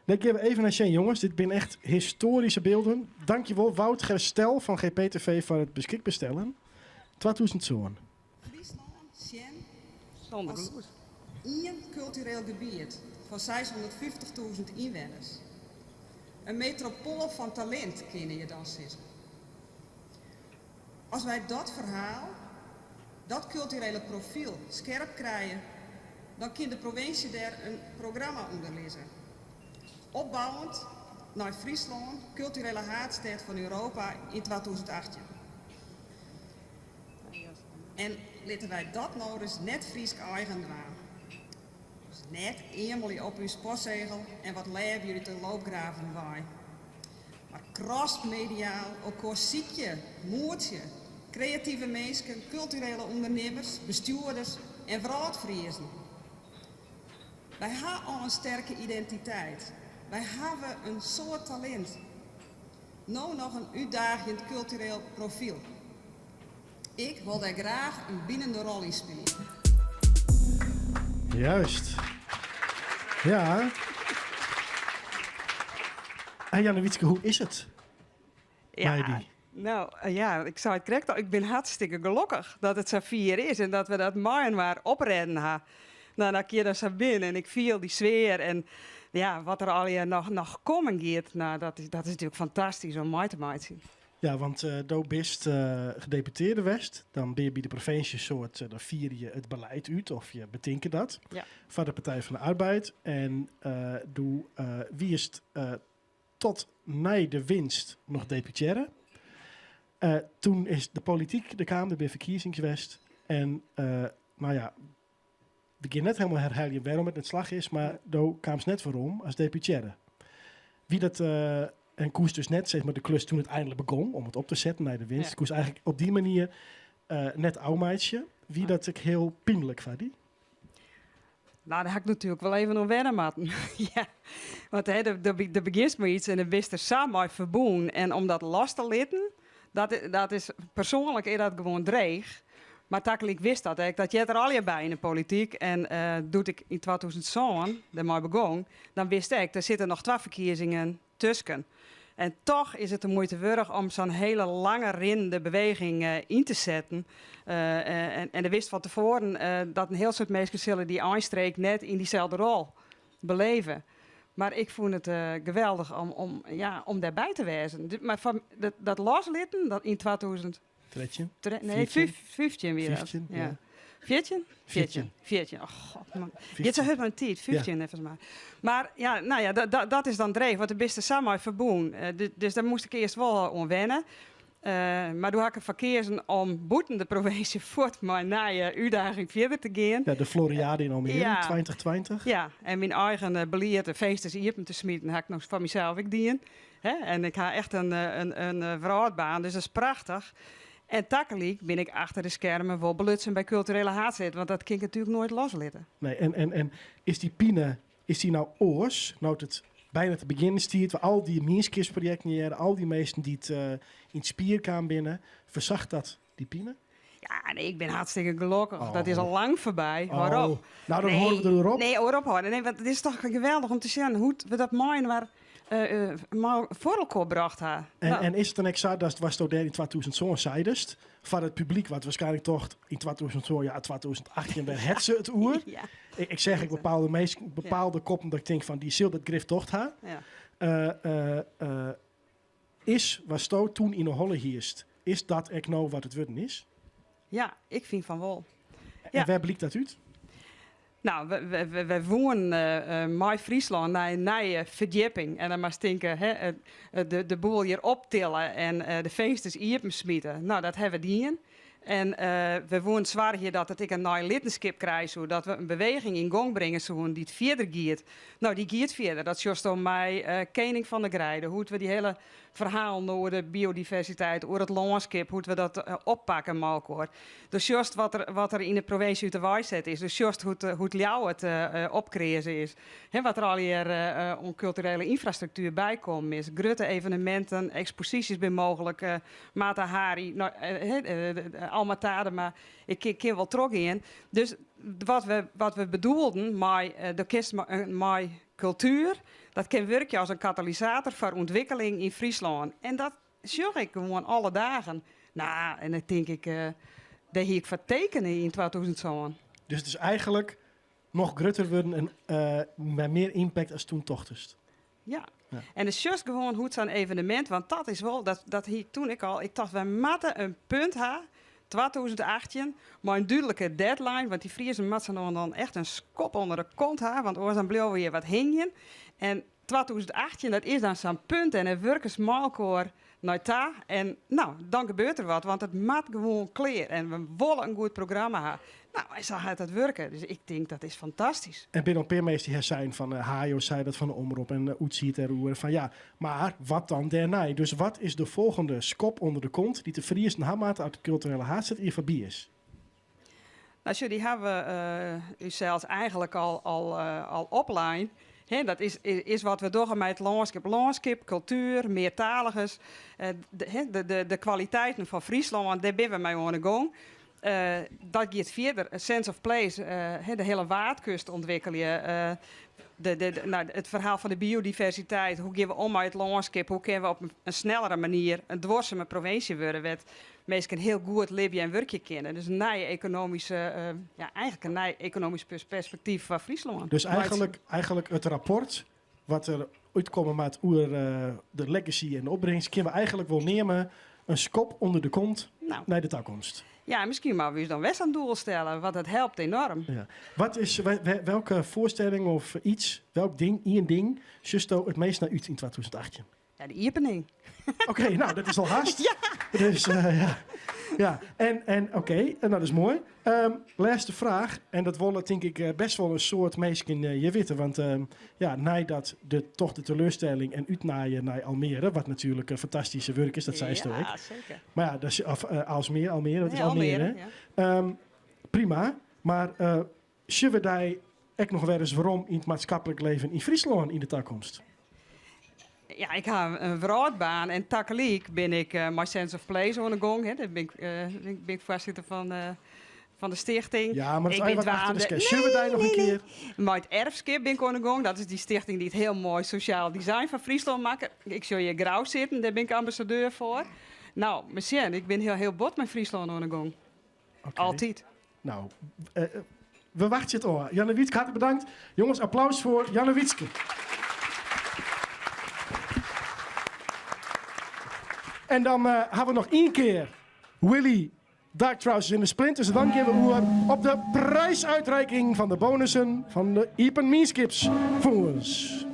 Dan gaan we even naar Sjen, jongens. Dit zijn echt historische beelden. Dankjewel, Wout Gerstel van GPTV voor het beschikbaar stellen. 2007. Friesland, Sjen, Zonder als bloed. één cultureel gebied van 650.000 inwoners. Een metropool van talent, kun je dan zeggen. Als wij dat verhaal, dat culturele profiel scherp krijgen, dan kan de provincie daar een programma onder lezen. Opbouwend naar Friesland, culturele haatstad van Europa in 2018. En laten wij dat nou eens net Fries eigen doen. Dus net eenmaal op uw postzegel en wat leven jullie te loopgraven wij. Maar crossmediaal, ook korsiekje, moertje, creatieve mensen, culturele ondernemers, bestuurders en vooral het Friezen. Wij hebben al een sterke identiteit. Wij hebben een soort talent. Nou nog een uitdagend cultureel profiel. Ik wil daar graag een binnende rol in spelen. Juist. Ja. En Janne Wietske, hoe is het? Meidi? Ik zei het correct al, ik ben hartstikke gelukkig dat het zo vier is en dat we dat maar opredden ha. Dan keer dat zo binnen en ik viel die sfeer en wat er al hier nog komen gaat, dat is natuurlijk fantastisch om mee te maken. Ja, want do bist gedeputeerde West, dan ben je bij de provincie soort, dan vier je het beleid uit of je betinken dat. Van de Partij van de Arbeid. En doe wie is het tot nei de winst noch deputearre. Eh, toen is de polityk der kaam, der binne ferkiezings west. En eh, no ja, we gean net hielendal herheljen wêrom it net slagge is, mar do kaamst net werom as deputearre. Wie dat, eh, en koest dus net zeg maar, de klus toen het eindelijk begûn om it op te setten nei de winst, ja. koest eigentlik op dy manier uh, net ôfmeitsje. Wie dat ek hiel pynlik foar dy? Nou, dêr ha ik natuerlik wol even oan wenne moatten. ja. Want hè, der begjinst mei iets en dan bist der sa mei ferbûn. En om dat los te litten, dat, dat is, persoanlik is dat gewoan dreech. Mar tagelyk wist dat ek, dat heart der allegear by yn de polityk. En uh, doe't ik yn 2007 dermei begûn, dan wist ik, der sitte noch twa ferkiezingen tusken. En toch is it de muoite wurdich om sa'n hiele lange rinnende beweging uh, yn te setten. Uh, en, en do wist fan tefoaren uh, dat in hiel soad minsken sille dy einstreek net yn dyselde rol beleve. Mar ik fûn it geweldich om, om, ja, om dêrby te wêzen. Mar fan dat, dat loslitten, dat yn 2000 13? Nee, 15 wie dat. 15, ja. 14? 14. 14. Oh god, man. Giet sa hurd mei de tiid. 15 ja. mar. Mar ja, no ja, dat is dan dreech, want do bist der sa mei ferbûn. Uh, dus dêr moast ik earst wol oan wenne. Uh, mar doe ha ik derfoar keazen om bûten de provinsje fuort mei in nije útdaging fierder te gean. Ja, de Floriade yn Almere, ja. 2020. Ja, en myn eigen uh, belied, de finsters iepen te smiten, ha ik noch foar mysels ek dien. Hè? En ik ha echt in, in, in wrâldbaan, dus dat is prachtich. En tagelyk bin ik achter de skermen wol belutsen by kulturele haadstêd, want dat kin ik natuerlik noait loslitte. Nee, en, en, en is dy pine, is dy no oars, no't it byna te begjinnen stiet, waar al dy mienskipsprojekten hjir, al dy minsken dy't uh, yn it spier kaam binne, fersacht dat dy pine? Ja, nee, ik bin hartstikke gelokkich. Oh. Dat is al lang foarby. Oh. Hâld op. No, dan nee, hâlde we derop. Nee, oer ophâlde. Nee, want it is toch geweldich om te sjen hoe't we dat mei-inoar uh, foar elkoar brocht ha. En, nou. en is it dan ek sa dat watsto dêr yn 2007 seidest, foar it publyk wat wierskynlik tocht yn 2007, ja, 2018, wêr hat se it oer? ja. Ik, ik seach ek bepaalde minsken, bepaalde ja. koppen dat ik tink fan dy sil dat grif tocht ha. Ja. Uh, uh, is watsto toen yn 'e holle hiest, is dat ek no wat it wurden is? Ja, ik fyn fan wol. En wêr blykt dat út? No, wy woenen uh, mei Fryslân nei in nije ferdjipping. En dan moatst tinke, hè, de, de boel hjir optille en uh, de finsters iepen smite. No, dat ha we dien. En uh, we woenen soargje dat it ek in neilittenskip krije soe. Dat we in beweging yn gong bringe soenen dy't fierder giet. No, dy giet fierder. Dat sjochsto mei uh, Kening fan de Greide. Hoe't we dy hiele ferhalen oer de biodiversiteit, oer it lânskip, hoe't we dat uh, oppakke mei elkoar. Do sjochst wat der, wat der yn de provinsje út de wei set is. Do sjochst hoe't, hoe't Ljouwert uh, opkreaze is. Hè, wat der allegear uh, oan kulturele ynfrastruktuer bykommen is. Grutte eveneminten, eksposysjes binne mooglik. Uh, Mata Hari, no, uh, Alma Tadema. Ik kin, kin wol trochgean. Dus wat we, wat we bedoelden mei de kist mei kultuer, dat kin wurkje as in katalysator foar ûntwikkeling yn Fryslân. En dat sjoch ik gewoan alle dagen. No, en dan tink ik, uh, dêr hie ik foar tekene yn 2007. Dus it is eigentlik noch grutter wurden en uh, mei mear impact as toen tochtest. Ja. ja. En dan sjochst gewoan hoe't sa'n evenemint, want dat is wol, dat, dat hie ik toen ek al. Ik tocht, wy moatte in punt ha, 2018, mei in dúdlike deadline, want dy Friezen moatte dan, dan echt in skop ûnder de kont ha, want oars dan bliuwe we hjir wat hingjen. En 2018, dat is dan sa'n punt en dan wurkest mei elkoar nei ta en no, dan gebeurt der wat, want it moat gewoan klear en we wolle in goed programma ha. No, en sa hat dat wurke. Dus ik tink dat is fantastysk. En binne al in pear minsken dy't sein fan uh, Hayo sei dat fan de omrop en uh, Oet dêroer fan ja, mar wat dan dêrnei? Dus wat is de folgjende skop ûnder de kont dy't de Friezen ha moatte as de kulturele haadstêd hjir foarby is? No, sjoch, dy hawwe uh, ússels eigentlik al, al, uh, al oplein. Hè, dat is, is wat we dogge mei it lânskip. Lânskip, kultuer, meartaligens. Uh, de, de, de, de kwaliteiten fan Fryslân, dêr binne we mei oan 'e gong. Uh, dat giet fierder. A sense of place, uh, de hiele Waadkust ûntwikkelje. Uh, de, de, de, no, it ferhaal fan de biodiversiteit. Hoe gean we om mei it lânskip? Hoe kinne we op in, in snellere manier in duorsume provinsje wurde? Wêr't minsken hiel goed libje en wurkje kinne. Dus in nije ekonomyske, uh, ja, eigentlik in nij ekonomysk perspektyf foar Fryslân. Dus eigentlik, eigentlik it rapport wat der útkomme moat oer uh, de legacy en de opbringst, kinne we eigentlik wol neame in skop ûnder de kont no. nei de takomst. Ja, miskien moatte we ús dan wer sa'n doel stelle, want dat helpt enoarm. Ja. Wat is, welke foarstelling of iets, welk ding, ien ding, sjochsto it meast nei út yn 2018? Ja, de iepening. Oké, nou, dat is al hast. Ja. Dus ja. Ja, en oké, en dat is moai. Lêste fraach, en dat wolle tink ik best wol in soad minsken hjir witte. Want ja, neidat de, toch de teleurstelling en útnaaien nei Almere, wat natuerlik in fantastyske wurk is, dat seisto Ja, ek. zeker. Mar ja, dat is, of Aalsmeer, Almere, dat is Nee, Almere. Almere, hè? Prima, mar sjogge we dy ek noch wer ris werom yn it maatskiplik leven yn Fryslân yn de takomst? Ja, ik ha in wrâldbaan en tagelyk bin ik mei Sense of Place oan de gong. Hè. Dêr bin ik foarsitter fan de stichting. Ja, mar dat is Ik bin even wat achter de dwaande- skermen. Sjogge we dy noch in Nee, kear? nee. Mei it Erfskip bin ik oan de gong. Dat is dy stichting dy't hiel moai sosjaal design fan Fryslân makket. Ik sjoch hjir Grou sitten, dêr bin ik ambassadeur foar. Nou, mar sjen, ik bin hiel, hiel bot mei Fryslân oan de gong. Altyd. Nou, we wachtsje it ôf. Jannewietske, hartlik bedankt. Jonges, applaus foar Jannewietske. En dan ha we noch ien kear Willy Dark Trousers in de Splinters. En dan gean we oer op de prijsuitreiking fan de bonussen fan de Iepen Mienskipsfûns.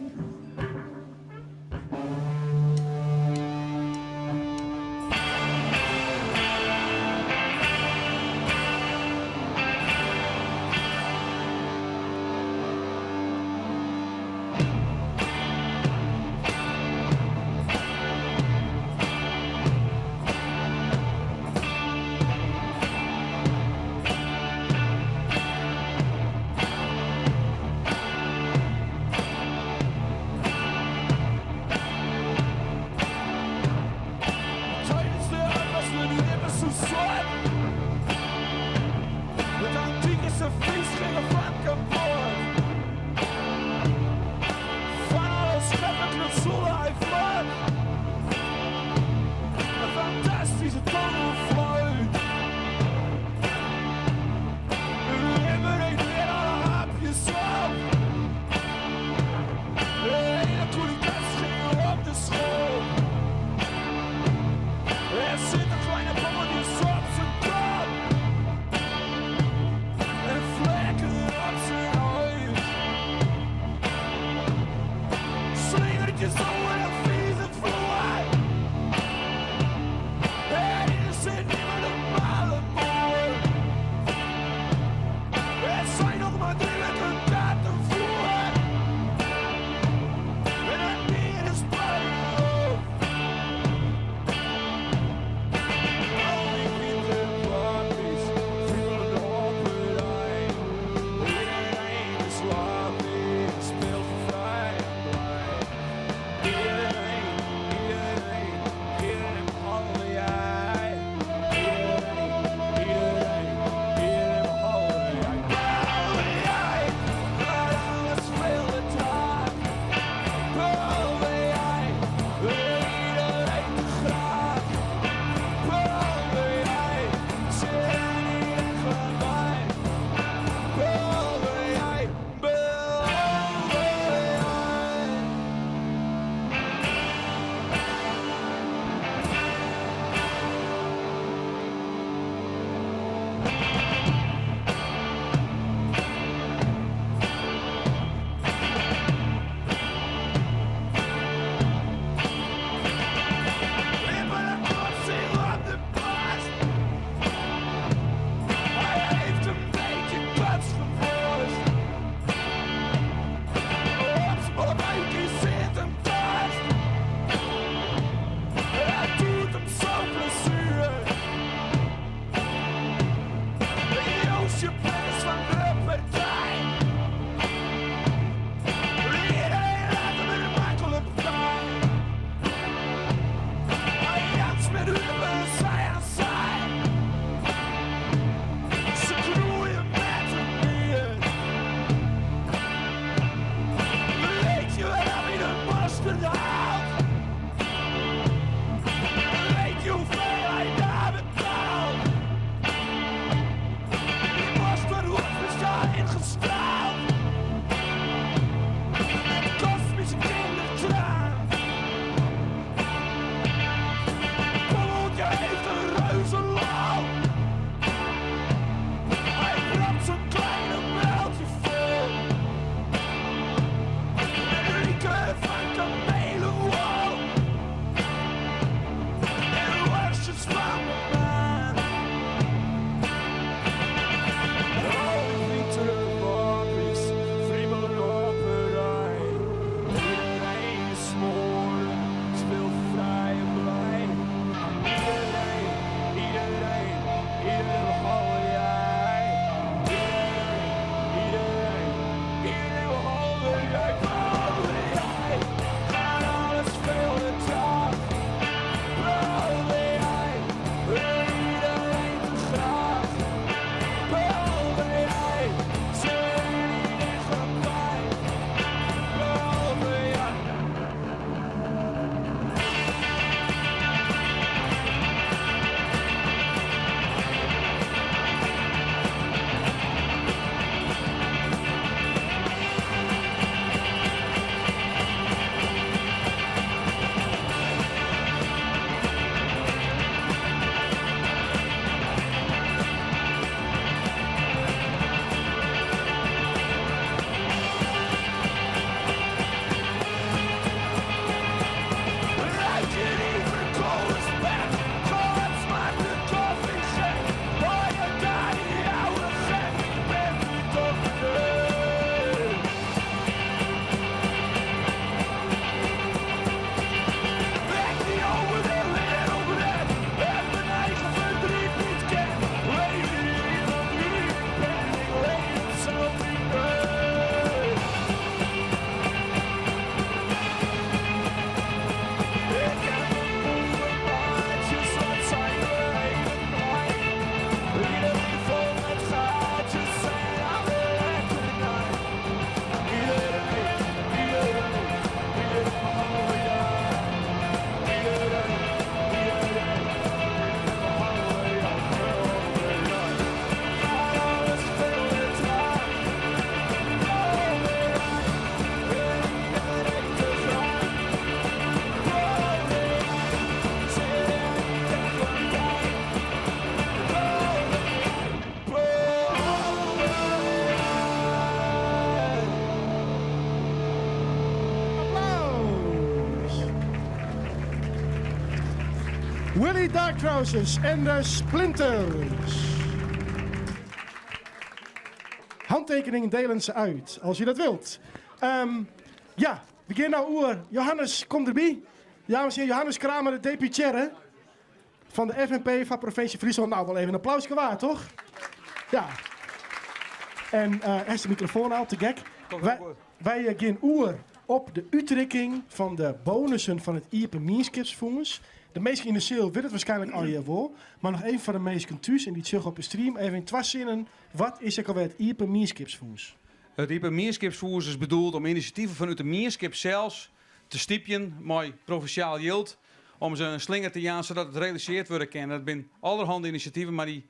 Willy Dark Trousers en de Splinters. Handtekeningen delen ze uit, als je dat wilt. Um, ja, we gean no oer. Johannes, kom derby. Dames en heren, Johannes Kramer, de deputearre fan de FNP fan provinsje Fryslân. Nou, wol even in applauske waard, toch? Ja. En uh, is de microfoon al te gek. Wy, wy eh, gean oer op de útrikking fan de bonussen fan it Iepen Mienskipsfûns. De minsken yn de seal witte it waarskynlik allegear wol. Mar noch even foar de minsken thús en dy't sjogge op de stream, even yn twa sinnen, wat is ek alwer it Iepen Mienskipsfûns? It Iepen Mienskipsfûns is bedoeld om inisjativen fanút de mienskip sels te stypjen mei provinsjaal jild om se in slinger te jaan sadat it realiseard wurde kin. Dat binne allerhande inisjativen, mar dy't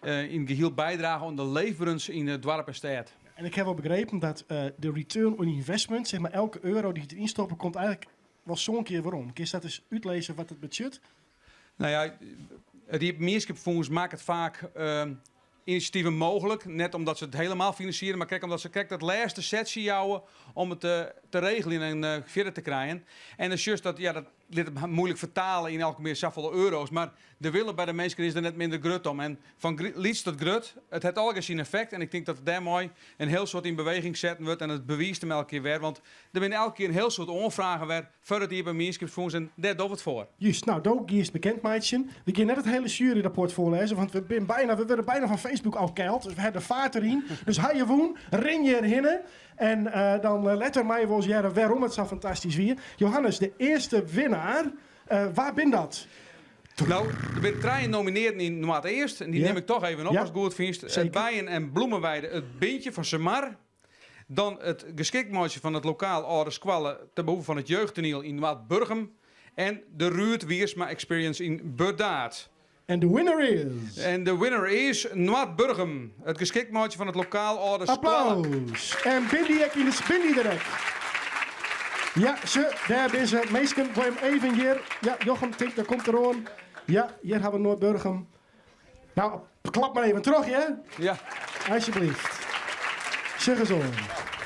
yn it gehiel bydrage oan de leefberens yn it doarp en stêd. En ik ha wol begrepen dat de return on investment, zeg maar elke euro dy't deryn stoppe, komt eigenlik wol sân kear werom. Kinst dat ris útlizze wat it betsjut? Nou ja, it Iepen Mienskipsfûns makket faak inisjativen mooglik. Net omdat se it helemaal finansiere, mar krekt omdat se krekt dat lêste setsje jouwe om it te regeljen en fierder te krijen. En dan sjochst dat, ja, dat lit it moeilik fertale yn elke kear safolle euro's, mar de wille by de minsken is der net minder grut om. En fan lyts tot grut, it hat allegear syn effekt en ik tink dat dêrmei in hiel soad yn beweging setten wurdt en it bewiist him elke kear wer, want der binne elke kear in hiel soad oanfragen wer foar it Iepen Mienskipsfûns en dêr dogge we it foar. Just, no, do giest bekend meitsjen. We gean net it hiele sjueryrapport foarlêze, want we binne byna, we wurde byna fan Facebook ôfkeild, dus we hawwe de faart deryn. Dus ha je wûn, rin hjir hinne en dan letter meie we wolris hearre wêrom it sa fantastysk wie. Johannes, de earste winnaar, wa bin dat? No, der binne trije nominearden yn Noardeast en dy nim ik toch even op ast goed fynst. It Bijen en Bloemenweide It Bintje fan Sumar. Dan it geskikt meitsjen fan it lokaal âlde skoalle ten behoeve fan it jeugdtoaniel yn Noardburgum. En de Ruurd Wiersma Experience yn Burdaard. En de winner is? En de winner is Noardburgum. It geskikt meitsjen fan it lokaal âlde skoalle. Applaus! En bin dy ek yn de bin dy der ek? Ja, se, dêr binne se. Minsken, wol jim even hjir. Ja, Jochem tinkt, der komt deroan. Ja, hjir hawwe we Noardburgum. Nou, klap mar even troch, hear. Ja. Alsjeblieft. Sjoch ris oan.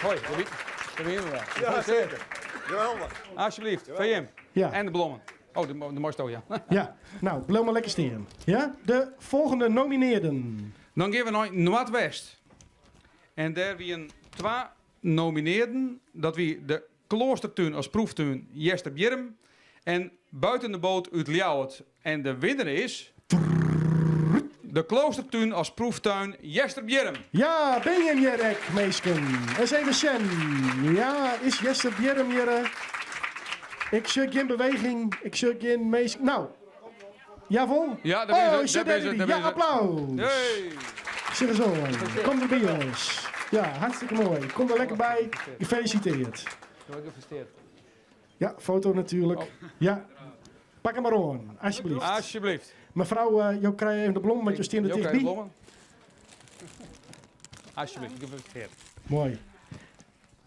Hoi, dêr binne we wer. Ja, seker. Geweldig. Alsjeblieft, foar jim. Ja. En de blommen. Oh, de moaiste ja. Ja, nou, bliuw mar lekker stean. Ja, de folgjende nominearden. Dan gean we nei Noardwest. En dêr wienen twa nominearden. Dat wie de Kloastertún as proeftún Easterbierrum en Buiten de Boot út Ljouwert. En de winner is de Kloostertún as proeftuin Easterbierrum. Ja, bin jim hjir ek, minsken? Ris even sjen. Ja, is Easterbierrum hjir? Ik sjoch gjin beweging, ik sjoch gjin minsken. Nou, jawol? Ja, dêr binne se. Oh, Dêr binne se, dêr Ja, binne se. applaus. Hey. Sjoch ris oan. Kom derby, jonges. Ja, hartstikke moai. Kom der lekker by. Gefeliciteerd. Gefeliciteerd. Ja, foto natuerlik. Ja. Pak him mar oan, alsjeblieft. Alsjeblieft. Mefrou, eh, jo krije even de blommen, want jo stean der Jo krije tichtby. blommen. Alsjeblieft, gefeliciteerd. Moai.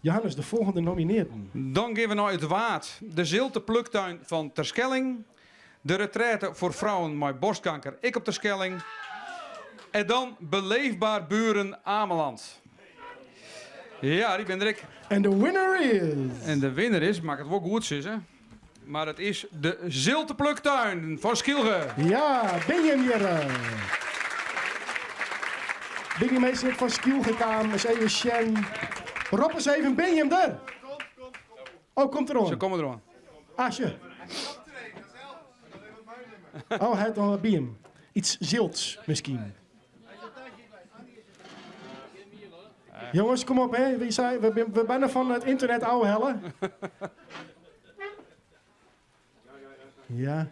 Johannes, de folgjende nominearden. Dan gean we nei it Waad. De Zilte Pluktuin fan Terschelling. De retraite foar frouwen mei borstkanker ek op Terschelling. En dan Beleefbaar Buren Ameland. Ja, dy binne der ek. En de winner is? En de winner is, mag ik it wol goed sizze, mar it is de Zilte Pluktuin fan Skylge. Ja, bin jim hjir? Bin dy minsken ek fan Skylge kaam? Ris even sjen. Rop ris even, bin jim der? Oh, komt deroan. Se komme deroan. Asje. Oh, hy hat al by him. Iets Zilts miskien. Jongens, kom op, hè. Wie sei, we binne bijna fan it ynternet ôfhelle. Ja.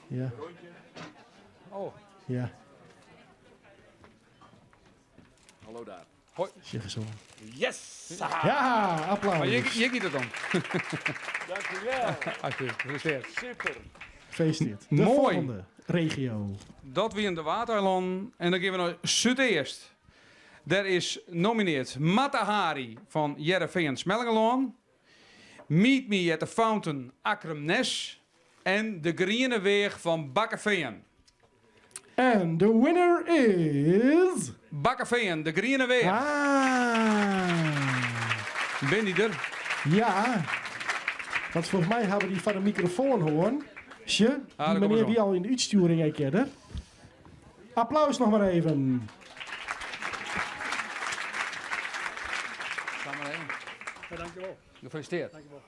Ja. Oh. Ja. Hallo daar. Hoi. Sjoch ris oan. Yes! Ja, applaus. Maar hjir giet it om. Dankjewel. Alsjeblieft, gefeliciteerd. Super. Gefeliciteerd. De Moai. volgende regio. Dat wienen de Waadeilannen. En dan gean we nei Súdeast. Dêr is nomineard Mata Hari fan Hearrenfean Smellingerlân, Meet Me at the Fountain Akkrum Nes en De Griene Weach fan Bakkefean. En de winner is. Bakkefean, De Griene Weach. Ah. Bin dy der? Ja, want folgens my hawwe we dy foar de mikrofoan hân. Sje, Ah, die daar meneer komen ze wie al in de útstjoering ek earder. Applaus noch mar even. Ga maar heen. Ja, dankjewel. Gefeliciteerd. Dankjewel.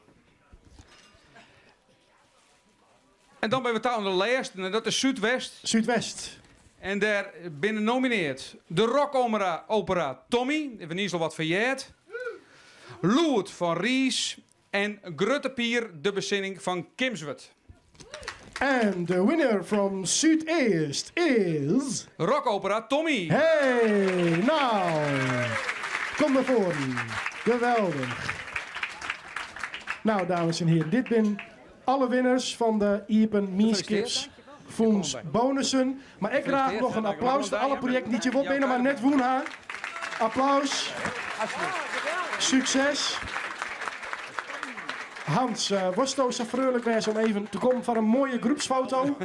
En dan ben we aan de laatste, en dat is Zuidwest. Zuidwest. En daar binnen nomineerd de rockopera opera Tommy, even niet zo wat verjaard. Loert van Ries en Grutte Pier, de bezinning van Kimswert. And the winner from Zuidoost is... Rockopera Tommy. Hey, nou. Kom naar voren. Geweldig. Nou, dames en heren, dit zijn alle winnaars van de Iepen Mienskips Fonds bonussen. Maar ik graag nog een applaus voor alle projecten die je wilt binnen, maar net woen ha. Applaus. Succes. Hans, was het zo vrolijk wees om even te komen voor een mooie groepsfoto?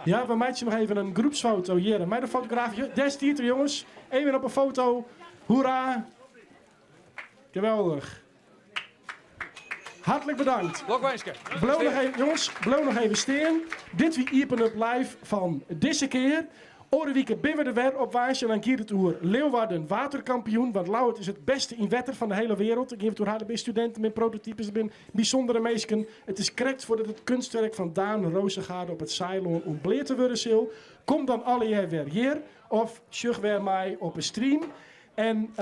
Ja, we maken nog even een groepsfoto hier. Mij de fotograaf, daar is Dieter, jongens. Even op een foto. Hoera. Geweldig. Hartelijk bedankt. Lokwijnske. Blijf nog even, jongens, blijf nog even staan. Dit wie Iepen Up Live van deze keer. Orewieke binnen de weer op Waasje en dan kiert het oer Leeuwarden waterkampioen. Want Lauwert is het beste in wetter van de hele wereld. Ik geef het door haar studenten met prototypes, ben bijzondere meesken. Het is correct voordat het kunstwerk van Daan Rozengaarde op het Ceylon ontbleerd te worden zal. Kom dan alle jaar weer hier of sjug weer mij op een stream. En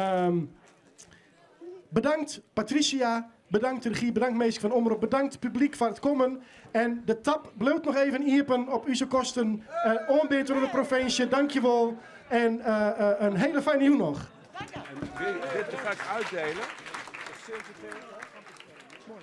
bedankt Patricia, bedankt de regie, bedankt meester van Omroep, bedankt publiek voor het komen. En de tap blijft nog even iepen op uw kosten. Onbeter door de provincie, dankjewel. En een hele fijne nieuw nog. En dit ga ik uitdelen. Mooi.